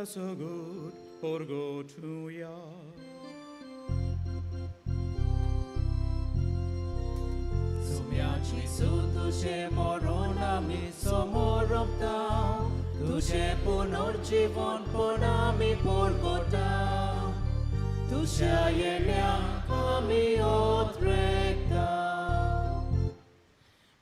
So good, for go to ya. Sumiachi su tuše moronami somoropta, tuše punorjivon ponami porgota, tuše ayenea ami otrekta.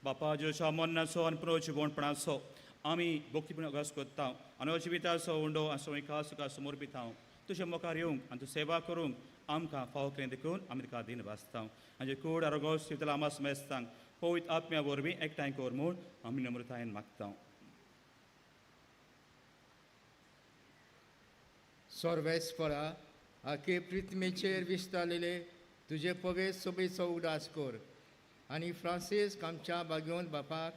बापा जेजूच्या मरणाचो आनी पुनर्जिवणपणाचो आमी भक्तीपूर्ण अगास करता आनी जिविताचो उंडो आनी सगळीं खास तुका समर्पिता. तुज्या मुखार येवंक आनी तूं सेवा करूंक आमकां फावो केलें देखून आमी तुका दिन वाचता. आनी कूड आरोग्य दितला आमा समेस्तांक पवित्र आत्म्या वरवीं एकठांय कर म्हूण आमी नम्रतायेन मागता. सर्वेस्परा आखे पृथ्वीचेर विस्तारलेले तुजे पवित्र सोबेचो उगडास कर आनी फ्रांसीस आमच्या भाग्यवंत बापाक,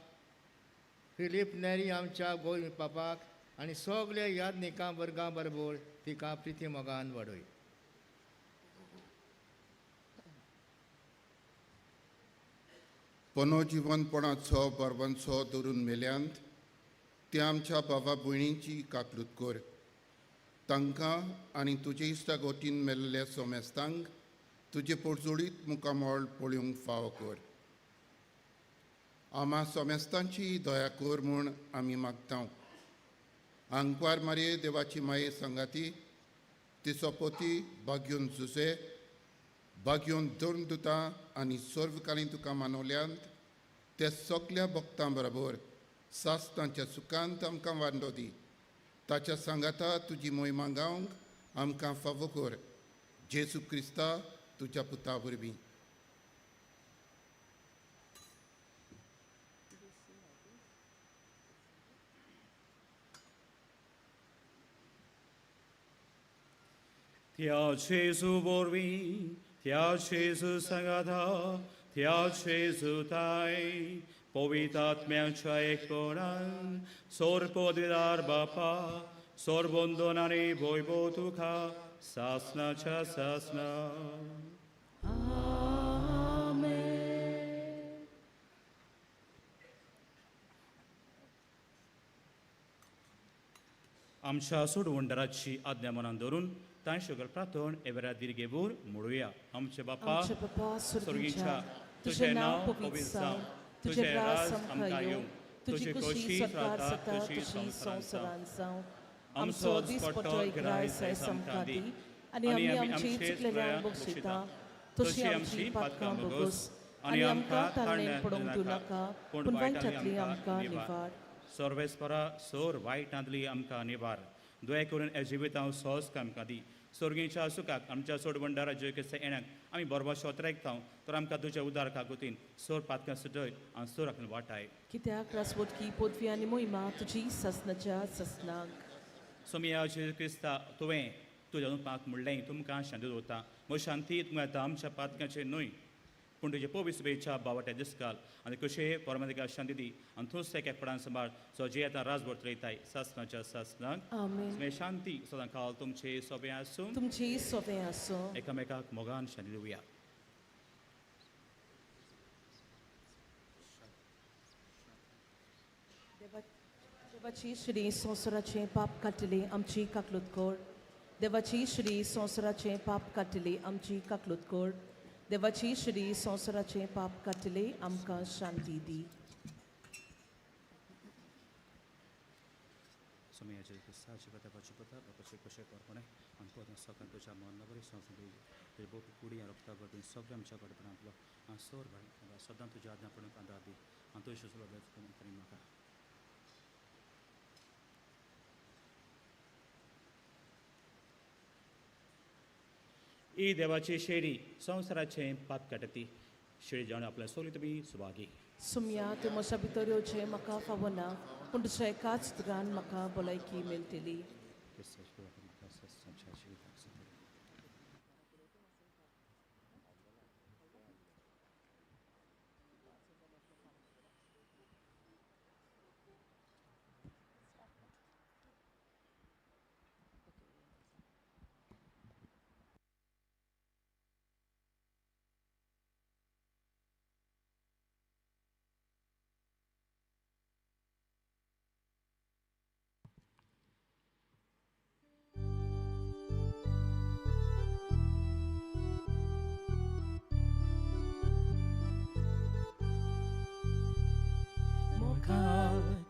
फिलीप नेरी आमच्या गोंय बापाक आनी सगल्या यादनिकां वर्गां बरोबर तिका प्रिती मोगान वाडय. पनो जिवनपणाचो बरवनचो धरून मेल्यांत त्या आमच्या बाबा भयणींची काकलूत कर. तांकां आनी तुजे इश्टागोटीन मेल्ल्या सोमेस्तांक तुजे पोरजोळीत मुखामळ पळोवंक फावो कर. आमा सोमेस्तांची दया कर म्हूण आमी मागता. आंकवार मारये देवाची माये संगाती तिचो पोती भाग्योन जुसे भाग्योन धरून दुता आनी सर्वकालीन तुका मानवल्यांत ते सगल्या भक्तां बरोबर सासतांच्या सुखांत आमकां वांडो दी. ताच्या सांगाता तुजी मोहिमा गावंक आमकां फावो कर. जेजू क्रिस्ता तुज्या पुता वरवीं. त्या जेजू वरवीं, त्या जेजू सांगाता, त्या जेजू ताय पवित्र आत्म्याच्या एकपणान सोरपदविदार बापा सोरबंदन आनी वैभव तुका सासनाच्या सासना. आमच्या सोडवंडराची आज्ञा मनान धरून तांचे शुगर प्रार्थन एवरा दिर्गेबूर म्हणुया. आमचे बापा स्वर्गीच्या, तुझें नांव पवित्र जावं, तुझें राज आमकां येवं, तुजी खोशी जाता तशी संवसारांत जावं. आमचो दिसपट्टो ग्रास आयज आमकां दी आनी आमी आमची चुकलेल्यांक बक्षिता तशी आमची पातकां भोगोस आनी आमकां ताळणें पडोवंक दिवं नाका, पूण वायटांतली आमकां निवार. सर्वेस्परा सोर वायटांतली आमकां निवार. दया करून हे जिवितांत सहज आमकां दी. स्वर्गीच्या सुखाक आमच्या सोडवंडारा जे केसे येण्याक आमी बरोबर शोतरायता तर आमकां तुज्या उदार कागोतीन सोर पातकां सुटय आनी सोर आखून वाटाय. कित्याक रासवटकी पदवी आनी मोहिमा तुजी ससनाच्या ससनाक. सोमिया जेजू क्रिस्ता, तुवें तुज्या अनुपाक म्हणलें तुमकां शांती दवरता, म्हजी शांती तुमकां येता आमच्या पातकांचेर न्हय पूण तुजे पवित्र बावट्या दिसकाल आनी कशे परमादिका शांती दी आनी तूंच त्या एकपणान सांबाळ सो जे आतां राजभर चलयताय सासनाच्या सासनाक. आमेन. शांती सदां काल तुमचे सोबें आसूं, तुमची सोबें आसूं. एकामेकाक मोगान शांती दिवया. देवाची श्री संवसाराचें पाप काडटली आमची काकलूत कर. देवाची श्री संवसाराचें पाप काडटली आमची काकलूत कर. देवाची श्री संवसाराचें पाप काडटली आमकां शांती दी. ही देवाची शेळी संवसाराचें पाप काडटी शेळी जावन आपल्या सोली तुमी सुभागी. सुम्या तूं म्हज्या भितर येवचें म्हाका फावना, पूण तुज्या एकाच उतरान म्हाका भलायकी मेळटली.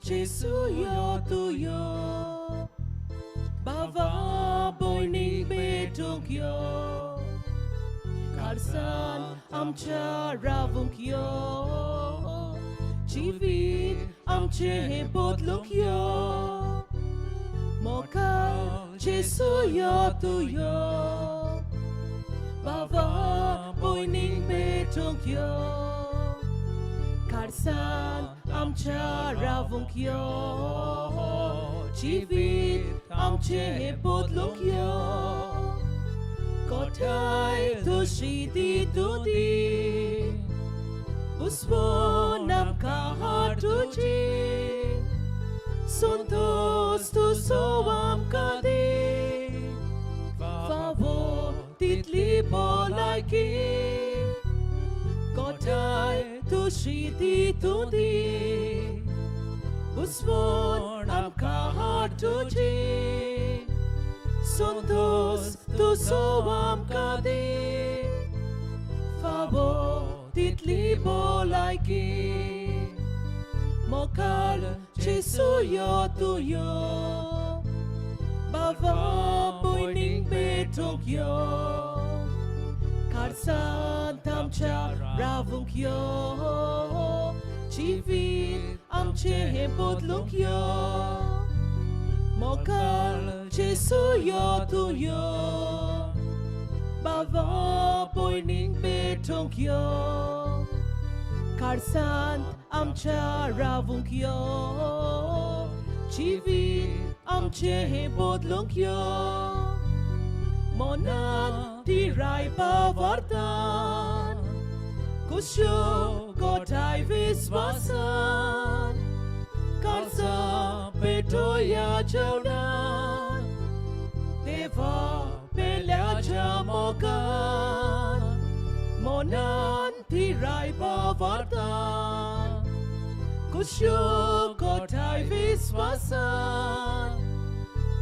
Jesu yo tu yo, bava boining betung yo, karsan amcha ravung yo, jivit amche bodluk yo, moka Jesu yo tu yo, bava boining betung yo, karsan आमच्या रावूंक यो, जिवीत आमचें बदलूंक यो, कोठाय तुशी दी तूं दी, उसवून आमकां हाड तुजी, संतोस तुजो आमकां दी, फावो तितली भलायकी, कोठाय तुशी दी तूं दी, उसवून आमकां हाड तुजी, संतोष तुजो आमकां दी फावो तितली भलायकी मोखाल जेसू यो तूं यो बाबा भयणींक भेटूंक यो काळजांत आमच्या रावूंक यो जिवीत आमचें हें बदलूंक यो मोखाल जेसू यो तूं यो बाबा भयणींक भेटूंक यो काळजांत आमच्या रावूंक यो जिवीत आमचें हें बदलूंक यो मनान तिराय पावर्तान कुश्यो गोठाय विस्वासान काळजा पेटोया जेवणान देवा पेल्याच्या मोगान मनान तिराय पावर्तान कुश्यो गोठाय विस्वासान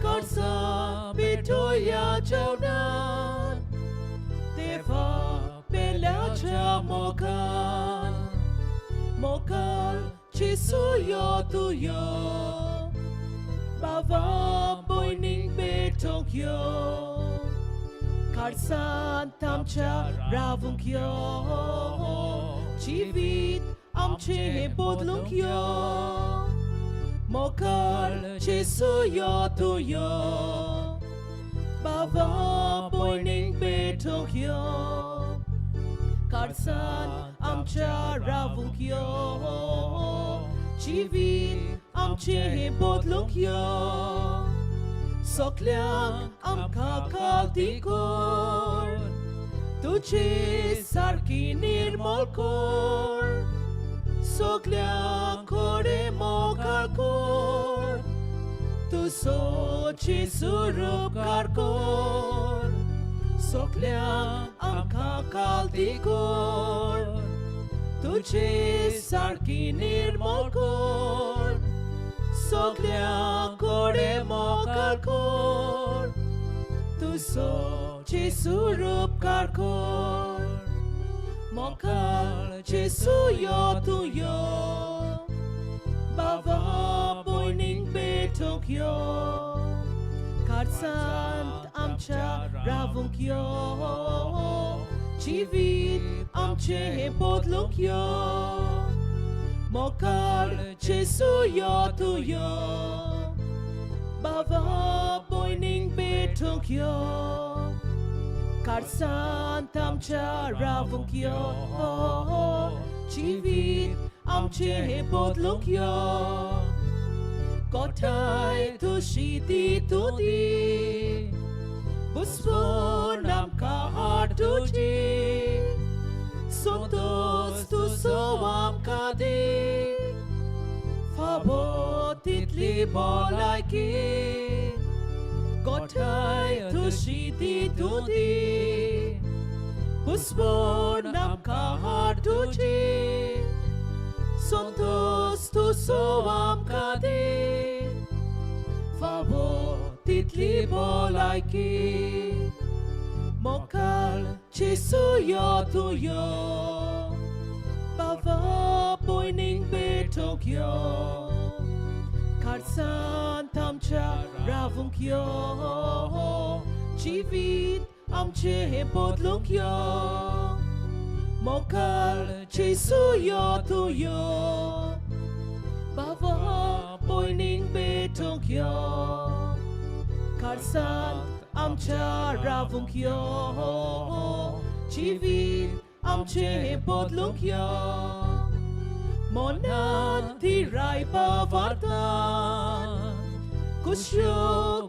काळजा पेटोया जेवणान देवा पेल्याच्या मोगान मोगाल जेसू यो तूं यो बाबा भयणींक भेटूंक यो काळजांत आमच्या रावूंक यो जिवीत आमचें हें बदलूंक यो मोगाल जेसू यो तूं यो बाबा भयणींक भेटूंक यो काळजांत आमच्या रावूंक यो जिवीत आमचें हें बदलूंक यो सगल्यांक आमकां खालती कर तुजे सारकी निर्मळ कर सगल्यांक कडेन मोगाळ कर तुजो जेजू उपकार कर सगल्यांक आमकां खालती कर तुजे सारकी निर्मळ कर सगल्यांक कडेन मोगाळ कर तुजो जेजू उपकार कर मोगाळ जेजू यो तूं यो बाबा भयणींक भेटूंक यो काळजांत आमच्या रावूंक यो जिवीत आमचें हें बदलूंक यो मोगाळ जेसू यो तूं यो बाबा भयणींक भेटूंक यो काळजांत आमच्या रावूंक यो जिवीत आमचें हें बदलूंक यो गोठाय तुशी दी तूं दी बुसवण आमकां हाड तुजी संतोष तुजो आमकां दी फावो तितली भलायकी गोठाय तुशी दी तूं दी बुसवण आमकां हाड तुजी संतोष तुजो आमकां दी फावो तितली भलायकी मोगाळ जेसू यो तूं यो बाबा भयणींक भेटूंक यो काळजांत आमच्या रावूंक यो जिवीत आमचें हें बदलूंक यो मोगाळ जेसू यो तूं यो बाबा भयणींक भेटूंक यो काळजांत आमच्या रावूंक यो जिवीत आमचें हें बदलूंक यो मनान तिराय पावर्तान कुश्यो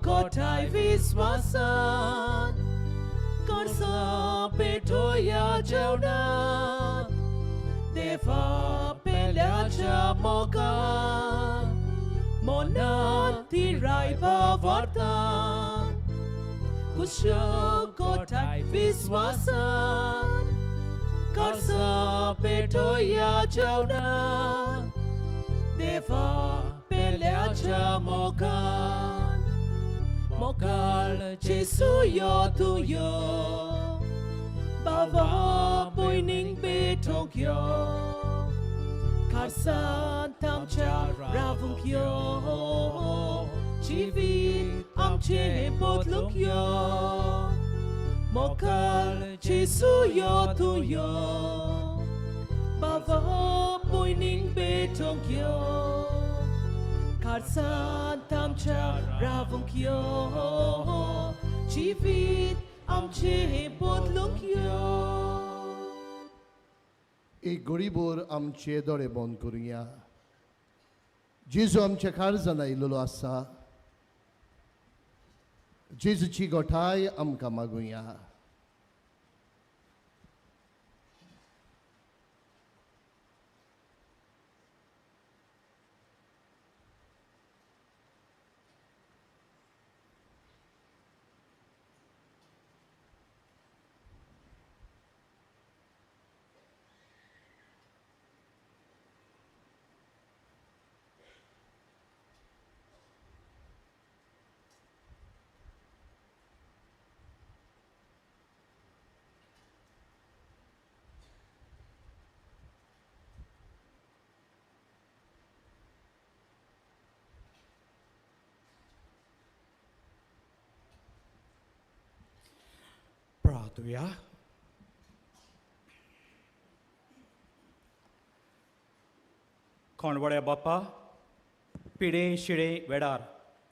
गोठाय विस्वासान काळजां पेटोया जेवणान देवा पेल्याच्या मोगान मनान तिराय पावर्तान कुश्यो गोठाय विस्वासान काळजां पेटोया जेवणान देवा पेल्याच्या मोगान मोकाळ जेसू यो तूं यो बाबा भयणींक भेटोवंक यो कारसांत आमच्या रावूंक यो जिवीत आमचें बदलूंक यो मोकाळ जेसू यो तूं यो बाबा भयणींक भेटोवंक यो कारसांत आमच्या रावूंक यो जिवीत आमचें बदलूंक यो. एक घडीभर आमचे दोळे बंद करुया. जेजू आमच्या काळजान आयिल्लो आसा. जेजूची गोठाय आमकां मागुया. प्रार्थुया. कोणवड्या बापा पिडे शिडे वेडार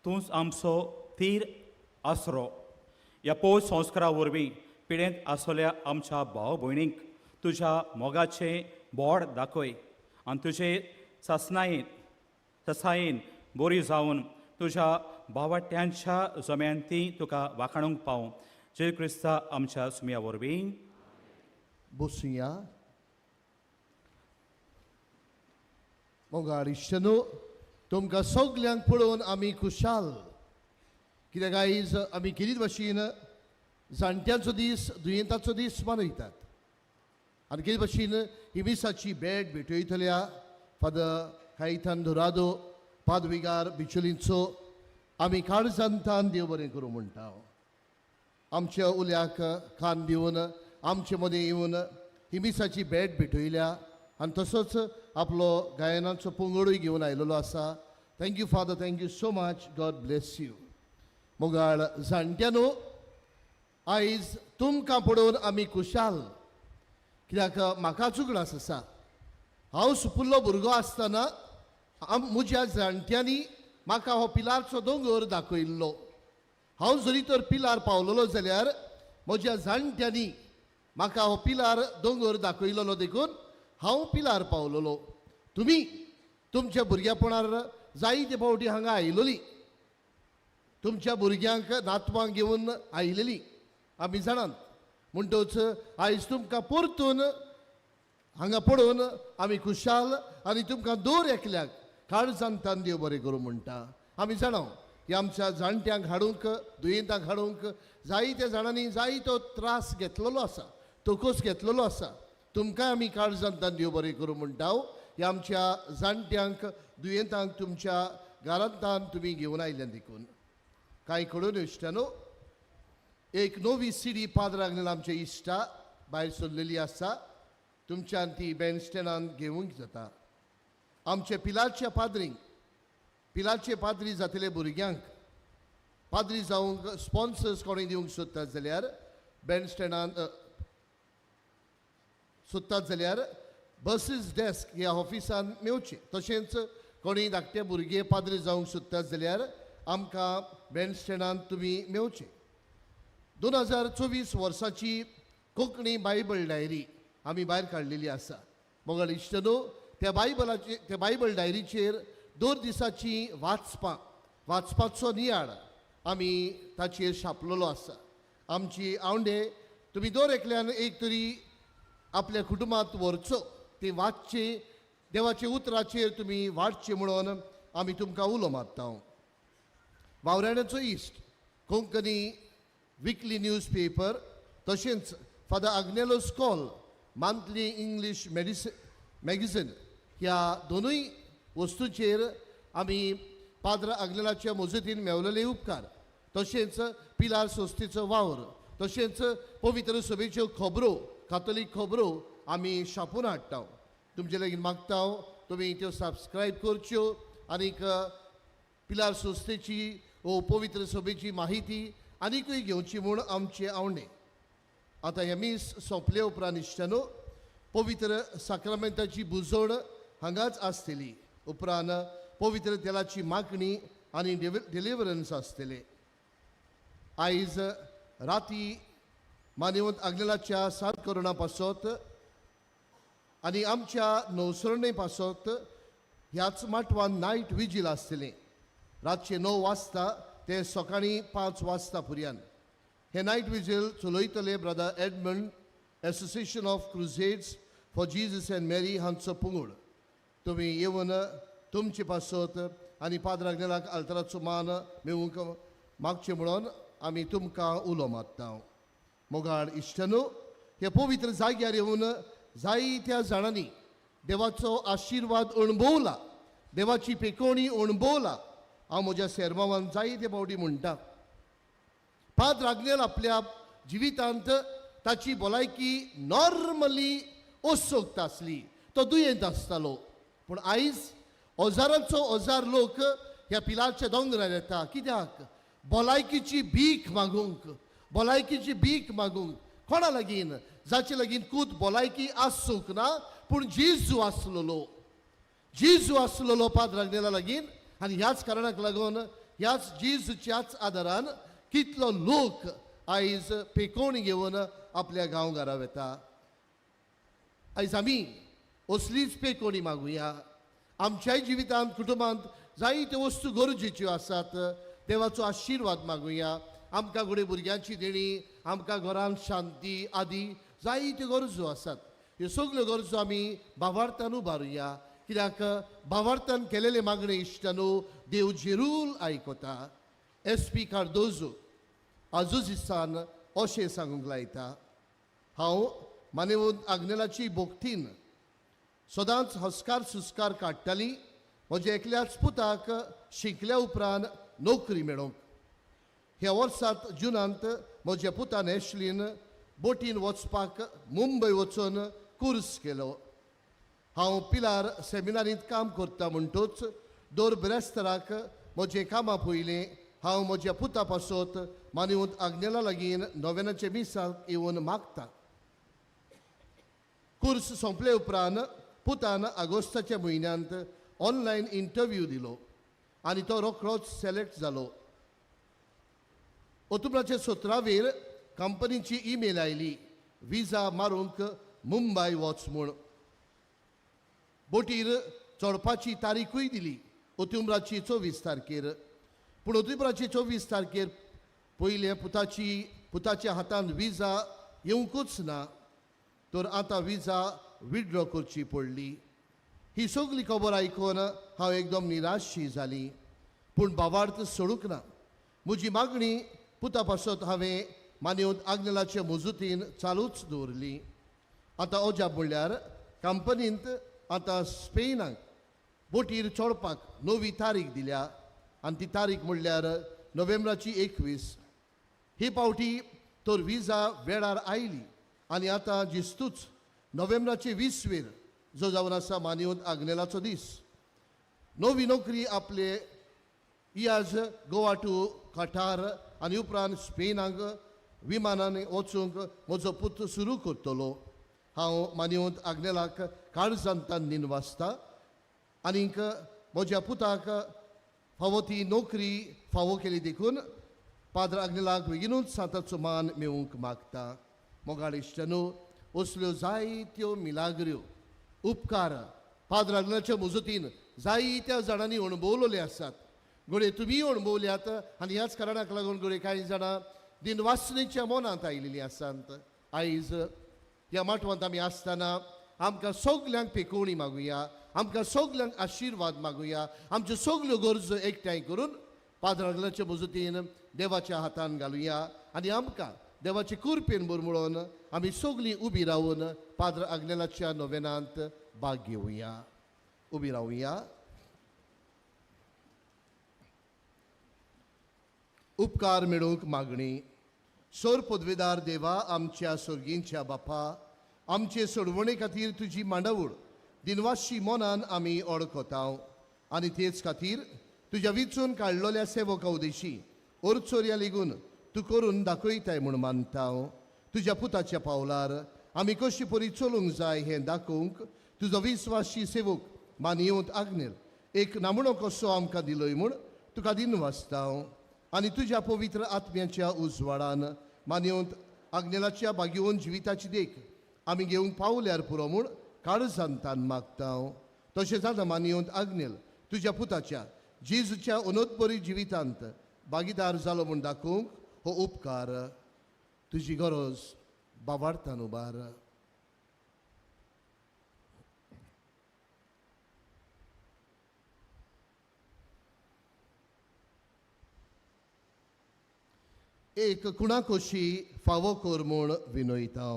तूंच आमचो तीर आसरो. ह्या पोस संस्कारा वरवीं पिडेंत आसलेल्या आमच्या भाव भयणींक तुज्या मोगाचें बोड दाखय आनी तुजे सासनायेन बरी जावन तुज्या भावाट्यांच्या जम्यान ती तुका वाखाणूंक पावूं. जय क्रिस्ता आमच्या सुमया वरवीं. बसुया. मोगाळ इश्टनो, तुमकां सगल्यांक पळोवन आमी खुशाल. कित्याक आयज आमी कितें भाशेन जाणट्यांचो दीस, दुयेंताचो दीस मनयतात आनी कितें भाशेन ही मिसाची भेट भेटयतल्या फादर कायतान दोरादो पादविगार बिचोलींचो आमी काळजांतान देव बरें करूं म्हणटा. आमच्या उल्याक कान दिवन आमचे मदें येवन ही मिसाची भेट भेटयल्या आनी तसोच आपलो गायनाचो पंगडूय घेवन आयलेलो आसा. Thank you father, thank you so much, God bless you. मोगाळ जाणट्यांनो, आयज तुमकां पळोवन आमी खुशाल. कित्याक म्हाका चुकडास आसा. हांव सुपुल्लो भुरगो आसतना म्हज्या जाणट्यांनी म्हाका हो पिलारचो दोंगर दाखयल्लो. हांव जरी तर पिलार पावलेलो जाल्यार म्हज्या जाणट्यांनी म्हाका हो पिलार दोंगर दाखयलेलो देखून हांव पिलार पावलेलो. तुमी तुमच्या भुरग्यापणार जायते फावटी हांगा आयलेली, तुमच्या भुरग्यांक नातवांक घेवन आयलेली आमी जाणात. म्हणटच आयज तुमकां परतून हांगा पळोवन आमी खुशाल आनी तुमकां दर एकल्याक काळजांतान देव बरें करूं म्हणटा. आमी जाणा की आमच्या जाणट्यांक हाडूंक, दुयेंतांक हाडूंक जायत्या जाणांनी जायतो त्रास घेतलेलो आसा, तोकोस घेतलेलो आसा. तुमकां आमी काळजांतान देव बरें करूं म्हणटा. ह्या आमच्या जाणट्यांक, दुयेंतांक तुमच्या घरांतान तुमी घेवन आयल्यान देखून. कांय कडून इश्टानो, एक नवी सिडी पाद्राक आमच्या इश्टा भायर सरलेली आसा. तुमच्यान ती बँडस्टँडान घेवंक जाता. आमच्या पिलारच्या पाद्रींक, पिलारचे पाद्री जातले भुरग्यांक पाद्री जावंक स्पॉन्सर्स कोणूय दिवंक सोदतात जाल्यार बँडस्टँडान सोदतात जाल्यार बसीस डेस्क ह्या ऑफिसान मेवचें. तशेंच कोणूय धाकटे भुरगे पाद्री जावंक सोदतात जाल्यार आमकां बँडस्टँडान तुमी मेवचें. 2024 वर्साची कोंकणी बायबल डायरी आमी भायर काडलेली आसा. मोगाळ इश्टनो, त्या बायबलाचे, त्या बायबल डायरीचेर दर दिसाची वाचपां, वाचपाचो नियाळ आमी ताचेर छापलेलो आसा. आमची आवंडे तुमी दर एकल्यान एक तरी आपल्या कुटुंबांत व्हरचो, ते वाचचे, देवाच्या उतराचेर तुमी वाडचे म्हणून आमी तुमकां उलो मारता. वावराड्यांचो इश्ट कोंकणी विकली न्यूज पेपर तशेंच father Agnelo call monthly English magazine ह्या दोनूय वस्तूचेर आमी पाद्र आग्नेलाच्या मजतीन मेवलेले उपकार. तशेंच पिलार संस्थेचो वावर, तशेंच पवित्र सभेच्यो खबरो, कातोलीक खबरो आमी छापून हाडटा. तुमचे लागीं मागता तुमी त्यो सबस्क्रायब करच्यो आनीक पिलार संस्थेची वो पवित्र सभेची माहिती आनीकूय घेवची म्हूण आमचे आवडे. आतां हें मीस सोंपले उपरांत इश्टानो पवित्र साक्रामेंताची बुजवण हांगाच आसतली. उपरांत पवित्र तेलाची मागणी आनी डिलिवरन्स आसतले. आयज राती मानेवंत आग्नेलाच्या 7 करोडा पासत आनी आमच्या नवसरणे पासत ह्याच माटवान नायट विजील आसतलें. रातचें 9 वाजता ते सकाळीं 5 वाजता पुर्यान हे नायट विजील चलयतले brother Edmund, association of crusades for Jesus and Mary हांचो पंगड. तुमी येवन तुमचे पासत आनी पाद्र आग्नेलाक आल्तराचो मान मेळूंक मागचें म्हणून आमी तुमकां उलो मारता. मोगाळ इश्टानो, हे पवित्र जाग्यार येवन जायत्या जाणांनी देवाचो आशिर्वाद अणभवला, देवाची पेकोणी अणभवला. हांव म्हज्या सेरमावान जायते फावटी म्हणटा, पाद्र आग्नेल आपल्या जिवितांत ताची भलायकी नॉर्मली असोक्त आसली, तो दुयेंत आसतालो. पूण आयज हजारांचो हजार लोक ह्या पिलारच्या दोंगरार येता. कित्याक? भलायकीची भीक मागूंक, भलायकीची भीक मागूंक. कोणा लागीं? जाचे लागीं कूत भलायकी आसूंक ना, पूण जेजू आसलेलो, जेजू आसलेलो पाद्र आग्नेला लागीं. आनी ह्याच कारणाक लागून, ह्याच जेजूच्याच आदारान कितलो लोक आयज पेकोवणी घेवन आपल्या गांवघरा वता. आयज आमी असलीच पेकोवणी मागुया. आमच्याय जिवितांत, कुटुंबांत जायत्यो वस्तू गरजेच्यो आसात. देवाचो आशिर्वाद मागुया. आमकां घडये भुरग्यांची देणी, आमकां घरांत शांती आदी जायत्यो गरजो आसात. ह्यो सगल्यो गरजो आमी भावार्थान उबारुया. कित्याक भावार्थान केलेले मागणे इश्टानो देव जेरूल आयकता. एस पी कार्दोजो आजुजिसान अशें सांगूंक लायता, हांव मानेवंत आग्नेलाची भोक्तीन सदांच हस्कार सुस्कार काडटाली म्हज्या एकल्याच पुताक शिकल्या उपरांत नोकरी मेळोवंक. ह्या वर्सांत जुनांत म्हज्या पुतान एशलीन बोटीन वचपाक मुंबय वचून कुर्स केलो. हांव पिलार सेमिनारींत काम करता म्हणटूच दर बिरेस्ताराक म्हजें कामां पयलें हांव म्हज्या पुता पासत मानेवंत आग्नेला लागीं नोवेनाचे मिसाक येवन मागता. कुर्स सोंपले उपरांत पुतान आगोस्ताच्या म्हयन्यांत ऑनलायन इंटरव्यू दिलो आनी तो रोखडोच सिलेक्ट जालो. ऑक्टोबराचे 17वेर कंपनीची ईमेल आयली, विजा मारूंक मुंबय वच म्हूण. बोटीर चडपाची तारीखूय दिली, ऑक्टोबराची 24 तारखेर. पूण ऑक्टोबराची 24 तारखेर पयलें पुताच्या हातान विजा येवंकूच ना, तर आतां विजा विड्रॉ करची पडली. ही सगली खबर आयकून हांव एकदम निराशी जाली, पूण भावार्थ सोडूंक ना. म्हजी मागणी पुता पासत हांवें मानेवंत आग्नेलाचे मजुतीन चालूच दवरली. आतां अजाप म्हणल्यार कंपनींत आतां स्पेनाक बोटीर चडपाक नवी तारीख दिल्या आनी ती तारीख म्हणल्यार नोव्हेंबराची 21. ही पावटी तर विजा वेळार आयली आनी आतां जिस्तूच नोव्हेंबराचे 20वेर जो जावन आसा मानेवंत आग्नेलाचो दीस. नवी नोकरी आपले इयाज गोवा टू कटार आनी उपरांत स्पेनाक विमानान वचूंक म्हजो पूत सुरू करतलो. हांव मानेवंत आग्नेलाक काळजांतान निनवासता आनीक म्हज्या पुताक फावो ती नोकरी फावो केली देखून पाद्र आग्नेलाक बेगिनूच सांताचो मान मेळूंक मागता. मोगाळ इश्टानो, असल्यो जायत्यो मिलाग्र्यो उपकार पाद्र आग्नेलाच्या मजतीन जायत्या जाणांनी अणभवलेले आसात. घडये तुमीय अणभवल्यात आनी ह्याच कारणाक लागून घडये कांय जाणां दिनवासनेच्या मनांत आयिल्लीं आसात. आयज ह्या माटवांत आमी आसतना आमकां सगल्यांक पेकोवणी मागुया, आमकां सगल्यांक आशिर्वाद मागुया. आमच्यो सगल्यो गरजो एकठांय करून पाद्र आग्नेलाचे मजतीन देवाच्या हातान घालुया आनी आमकां देवाचे कुरपेन मुरमुळोन आमी सगलीं उबी रावन पाद्र आग्नेलाच्या नोवेनांत भाग घेवया. उबी रावया. उपकार मेळोवंक मागणी. सोर पदवेदार देवा, आमच्या सोर्गींच्या बापा, आमचे सोडवणे खातीर तुजी मांडावळ दिनवाशी मनान आमी ओळखताव आनी तेच खातीर तुज्या विचून काडलोल्या सेवका उदेशी ओरचोरया लेगून तूं करून दाखयताय म्हूण मानता. तुज्या पुताच्या पावलार आमी कशी परी चलूंक जाय हें दाखोवंक तुजो विस्वासी सेवक मानयेवंत आग्नेल एक नामणो कसो आमकां दिलोय म्हूण तुका दिनवासता. आनी तुज्या पवित्र आत्म्याच्या उजवाडान मानयेवंत आग्नेलाच्या बागेवन जिविताची देख आमी घेवंक पावल्यार पुरो म्हूण काळजांतान मागता. तशेंच आतां मानयेवंत आग्नेल तुज्या पुताच्या जेजूच्या अनोतपरी जिवितांत भागीदार जालो म्हूण दाखोवंक हो उपकार तुजी गरज बाबार्थान उबार. एक कुणाकोशी फावो कर म्हूण विनयता.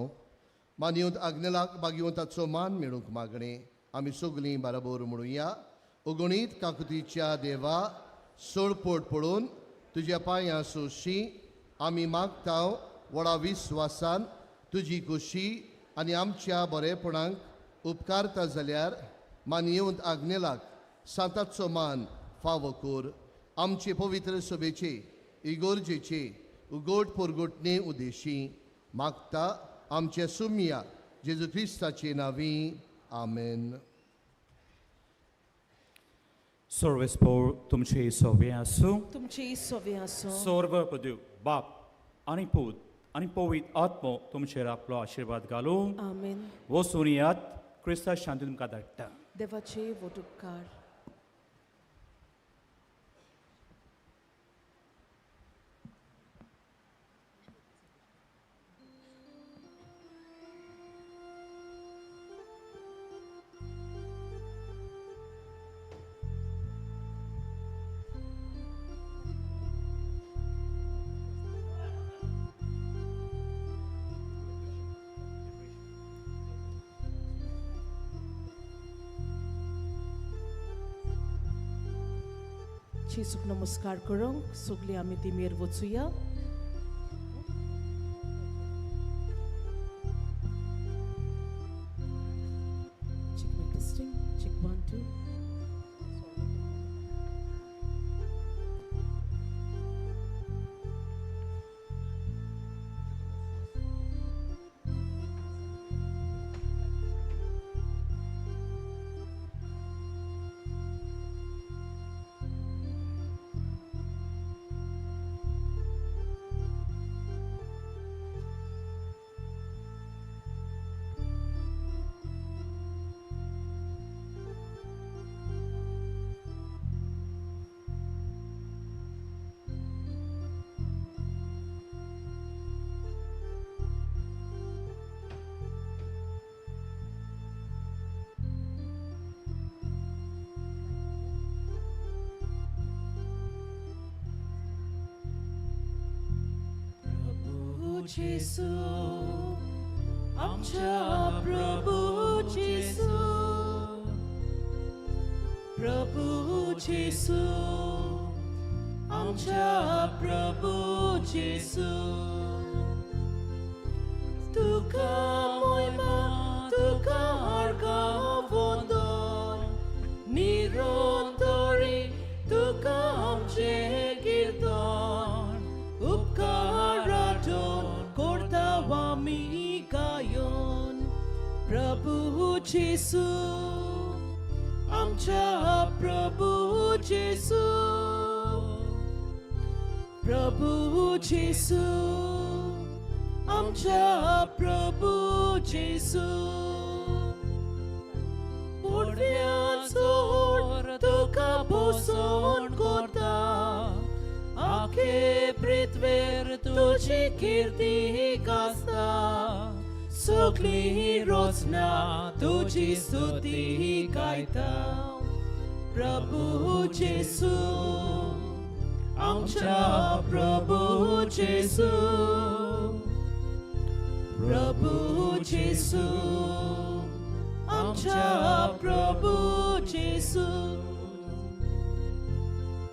मानयेवंत आग्नेलाक बागेवंताचो मान मेळूंक मागणें आमी सगलीं बराबर म्हणुया. अगणीत काकुतीच्या देवा, सोडपोट पळोवन तुज्या पांयां सोशी आमी मागता व्हडा विस्वासान तुजी खोशी आनी आमच्या बरेपणाक उपकारता जाल्यार मानयेवंत आग्नेलाक सांताचो मान फावो कर. आमचे पवित्र सभेचे इगोर्जेचे उगोट पोरगोटणे उदेशी मागता आमच्या सुमिया जेजू क्रिस्ताचे नांवी. आमेन. सर्वेस्पोर तुमचे सोवे आसूं. तुमची सोवे आसूं. सर्व पदू बाप आनी पूत आनी पवित्र आत्मो तुमचेर आपलो आशिर्वाद घालूं. आमेन. वचून येयात. क्रिस्ता शांती तुमकां धाडटा. देवाचे वट उपकार. जेजूक नमस्कार करूंक सगळीं आमी तिमेर वचुया. Check my testing. Check 1 2. Jesu, आमच्या प्रभू जेसू, प्रभू जेसू, आमच्या प्रभू जेसू, तुका मोयमा, तुका हारका वंदन, निरंतरी तुका आमचें कीर्तन, उपकाराटून करता आमी गायन. प्रभू जेसू, आमच्या प्रभू जेसू, प्रभू जेसू, आमच्या प्रभू जेसू, पुडव्याचोर तुका बसोन करता, आखे पृथ्वेर तुजी कीर्ती गाजता, सगळी रचना तुजी स्तुती गायता. प्रभू जेसू, आमच्या प्रभू जेसू, प्रभू जेसू, आमच्या प्रभू जेसू,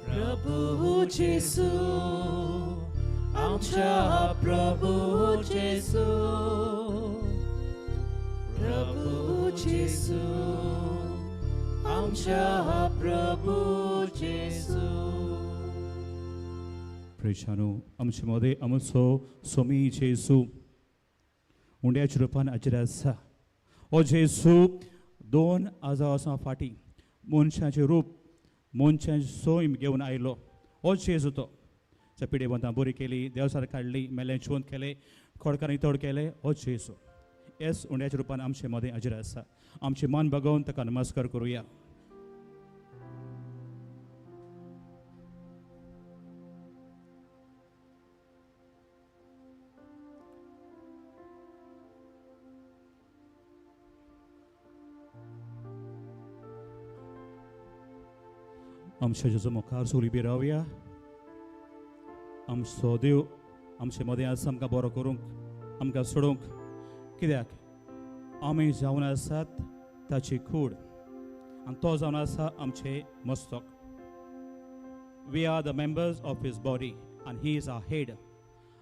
प्रभू प्रभू जेसू आमच्या प्रभू जेसू प्रभू जेसू आमच्या प्रभू जेसू. प्रेक्षांनो, आमचे मदें आमचो सोमी जेजू उंड्याच्या रुपान हाजीर आसा. हो जेजू 2000 वर्सां फाटीं मनशाचें रूप मनशाचें सैम घेवन आयलो. हो जेजू तो पिडेवंतां बरी केली, देवसार काडली, मेलें जिवंत केलें, खोडकारांनी तोड केलें. हो जेजू येस उंड्याच्या रुपान आमचे मदें हाजीर आसा. आमचें मन बागोवन ताका नमस्कार करुया. आमच्या जेजू मुखार सगळीं उबी रावया. आमचो देव आमचे मदें आसा, आमकां बरो करूंक, आमकां सोडूंक. कित्याक आमी जावन आसात ताची कूड आनी तो जावन आसा आमचें मस्तक. We are the members of his body and he is our head.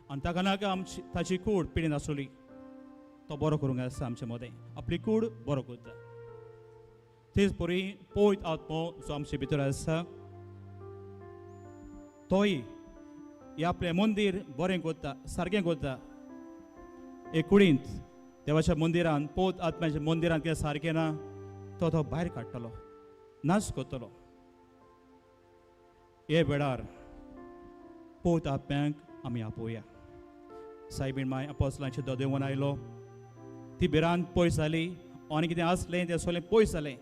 आनी ताका नाका आमची ताची कूड पिडीन आसली, तो बरो करूंक आसा आमचे मदें, आपली कूड बरो करता. तेच परी पवित्र आत्मो जो आमचे भितर आसा तोय हे आपलें मंदीर बरें करता, सारकें करता. एक कुडींत देवाच्या मंदिरान, पवित्र आत्म्याच्या मंदिरान कितें सारकें ना तो तो भायर काडटलो, नाश करतलो. हे वेळार पवित्र आत्म्यांक आमी आपोवया. सायबीण माय अपोस्लांचे दोदेवन आयलो, ती भिरांत पयस जाली आनी कितें आसलें तें सगळें पयस जालें,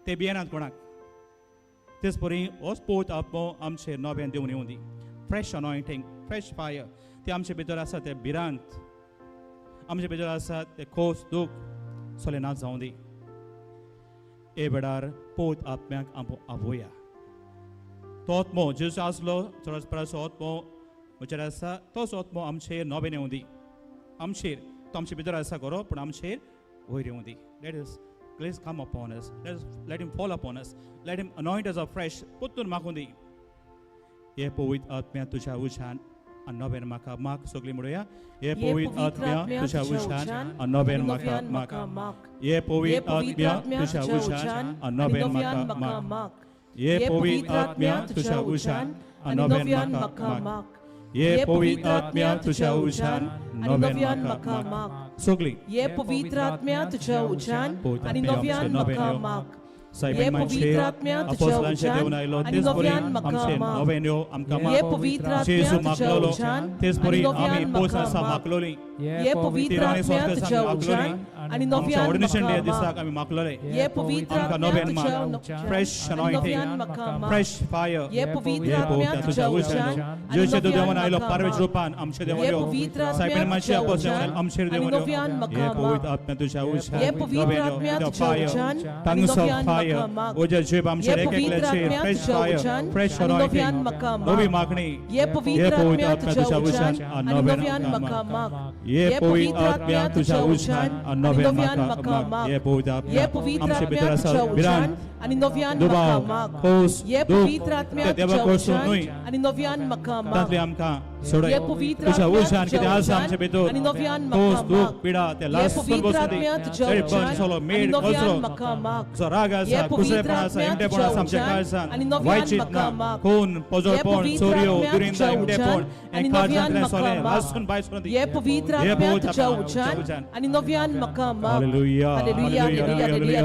ते भियेनात कोणाक. तेच परी होच पवित्र आत्मो आमचे नव्यान देवन येवं दी. फ्रेश अनॉयंटींग, फ्रेश फायर ते आमचे भितर आसा, ते भिरांत आमचे भितर आसा, ते खोस दूख सगळें ना जावं दी. हे वेळार पवित्र आत्म्याक आपोवया. तो आत्मो जेजू आसलो चडच परस आत्मो म्हजेर आसा, तोच आत्मो आमचेर नव्यान येवं दी. आमचेर तो आमचे भितर आसा खरो, पूण आमचेर वयर येवं दी. Let us grace come upon us. Let him fall upon us. Let him anoint us afresh. पुत्तून मागूं दी. हे पवित्र आत्म्या तुझ्या उशान आनी नव्यान म्हाका माग. सगळीं म्हणुया, हे पवित्र आत्म्या तुझ्या उशान आनी नव्यान म्हाका माग. हे पवित्र आत्म्या तुझ्या उशान आनी नव्यान म्हाका माग. हे पवित्र आत्म्या तुझ्या उशान आनी नव्यान म्हाका माग. हे पवित्र आत्म्या तुझ्या उशान नव्यान म्हाका माग. सगळीं हे पवित्र आत्म्या तुझ्या उशान आनी नव्यान म्हाका माग. हे पवित्र आत्म्या तुझ्या उशान आनी नव्यान म्हाका माग. हे पवित्र आत्म्या तुझ्या उशान आनी नव्यान म्हाका माग. हे पवित्र आत्म्या तुझ्या उशान आनी नव्यान म्हाका माग. हे पवित्र आत्म्या तुझ्या नव्यान म्हाका माग. Fresh fire. हे पवित्र आत्म्या तुझ्या उशान आनी नव्यान म्हाका माग. हे पवित्र आत्म्या तुझ्या उशान आनी नव्यान म्हाका माग. हे पवित्र आत्म्या तुझ्या उशान आनी नव्यान म्हाका माग. हे पवित्र आत्म्या तुझ्या उशान आनी नव्यान म्हाका माग. हे पवित्र आत्म्या तुझ्या उशान आनी नव्यान म्हाका माग. हे पवित्र आत्म्या तुझ्या उशान आनी नव्यान म्हाका माग. हे पवित्र आत्म्या तुझ्या उशान आनी नव्यान म्हाका माग. हे पवित्र आत्म्या तुझ्या उशान आनी नव्यान म्हाका माग. हे पवित्र आत्म्या तुझ्या उशान आनी नव्यान म्हाका माग. हे पवित्र आत्म्या तुझ्या उशान आनी नव्यान म्हाका माग. हे पवित्र आत्म्या तुझ्या उशान आनी नव्यान म्हाका माग. हे पवित्र आत्म्या तुझ्या उशान आनी नव्यान म्हाका माग. हे पवित्र आत्म्या तुझ्या उशान आनी नव्यान म्हाका माग. Hallelujah. Hallelujah. Hallelujah.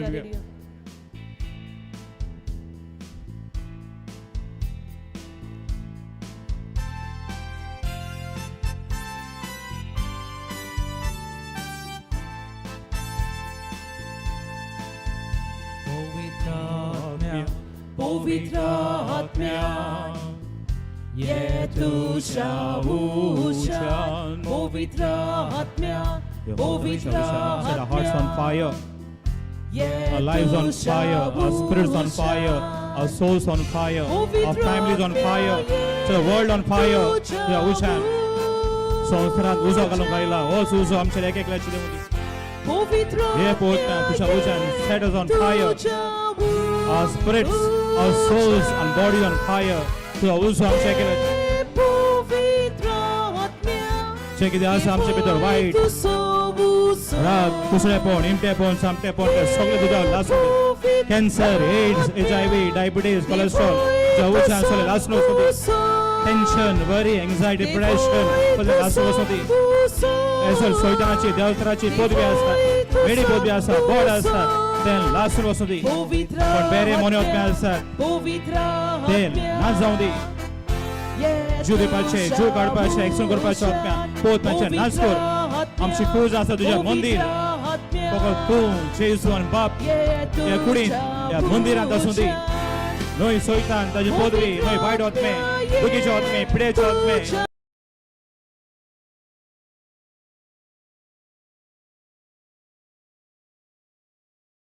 Hallelujah. पवित्र आत्म्या ये तुझ्या उज्यान पवित्र आत्म्या पवित्र Set our hearts on आत्म्या fire, ये our lives on तुझ्या fire, our spirits on fire, our souls on fire, our families on fire, to the world on fire. तुझ्या उज्यान संवसारात उजो घालूंक आयला होच उजो आमच्या एक एकल्याची देवूं दी. पवित्र हे पोतना तुझ्या उज्यान set us on fire, our spirits, our souls and body on fire. तुझा उजो आमच्या एकल्याची पवित्र आत्म्या जे कितें आसा आमचे भितर वायट राग, कुसळेपण, इमटेपण, सामटेपण ते सगळें तुज्या लासून. Cancer, AIDS, HIV, diabetes, cholesterol तुझ्या उज्यान सगळें लासून वचूं दी. टेन्शन, वरी, एंग्जायटी, डिप्रेशन सगळें लासून वचूं दी. एसर सोयतानाची देवतराची पदवी आसा, वेडी पदवी आसा, बोर्ड आसा, तें लासून वचूं दी. पण बेरे मोने आत्मे आसात ते ना जावं दी. जीव दिवपाचे, जीव काडपाचे, एक्सन करपाचे आत्म्या पोतमाचे नाच कर. आमची पूज आसा तुज्या मंदीर, फकत तूं जेजू आनी बाप ह्या कुडीन ह्या मंदिरांत आसूं दी. न्हय सोयतान ताजी पदवी, न्हय वायट आत्मे, दुखीचे आत्मे, पिडेचे आत्मे.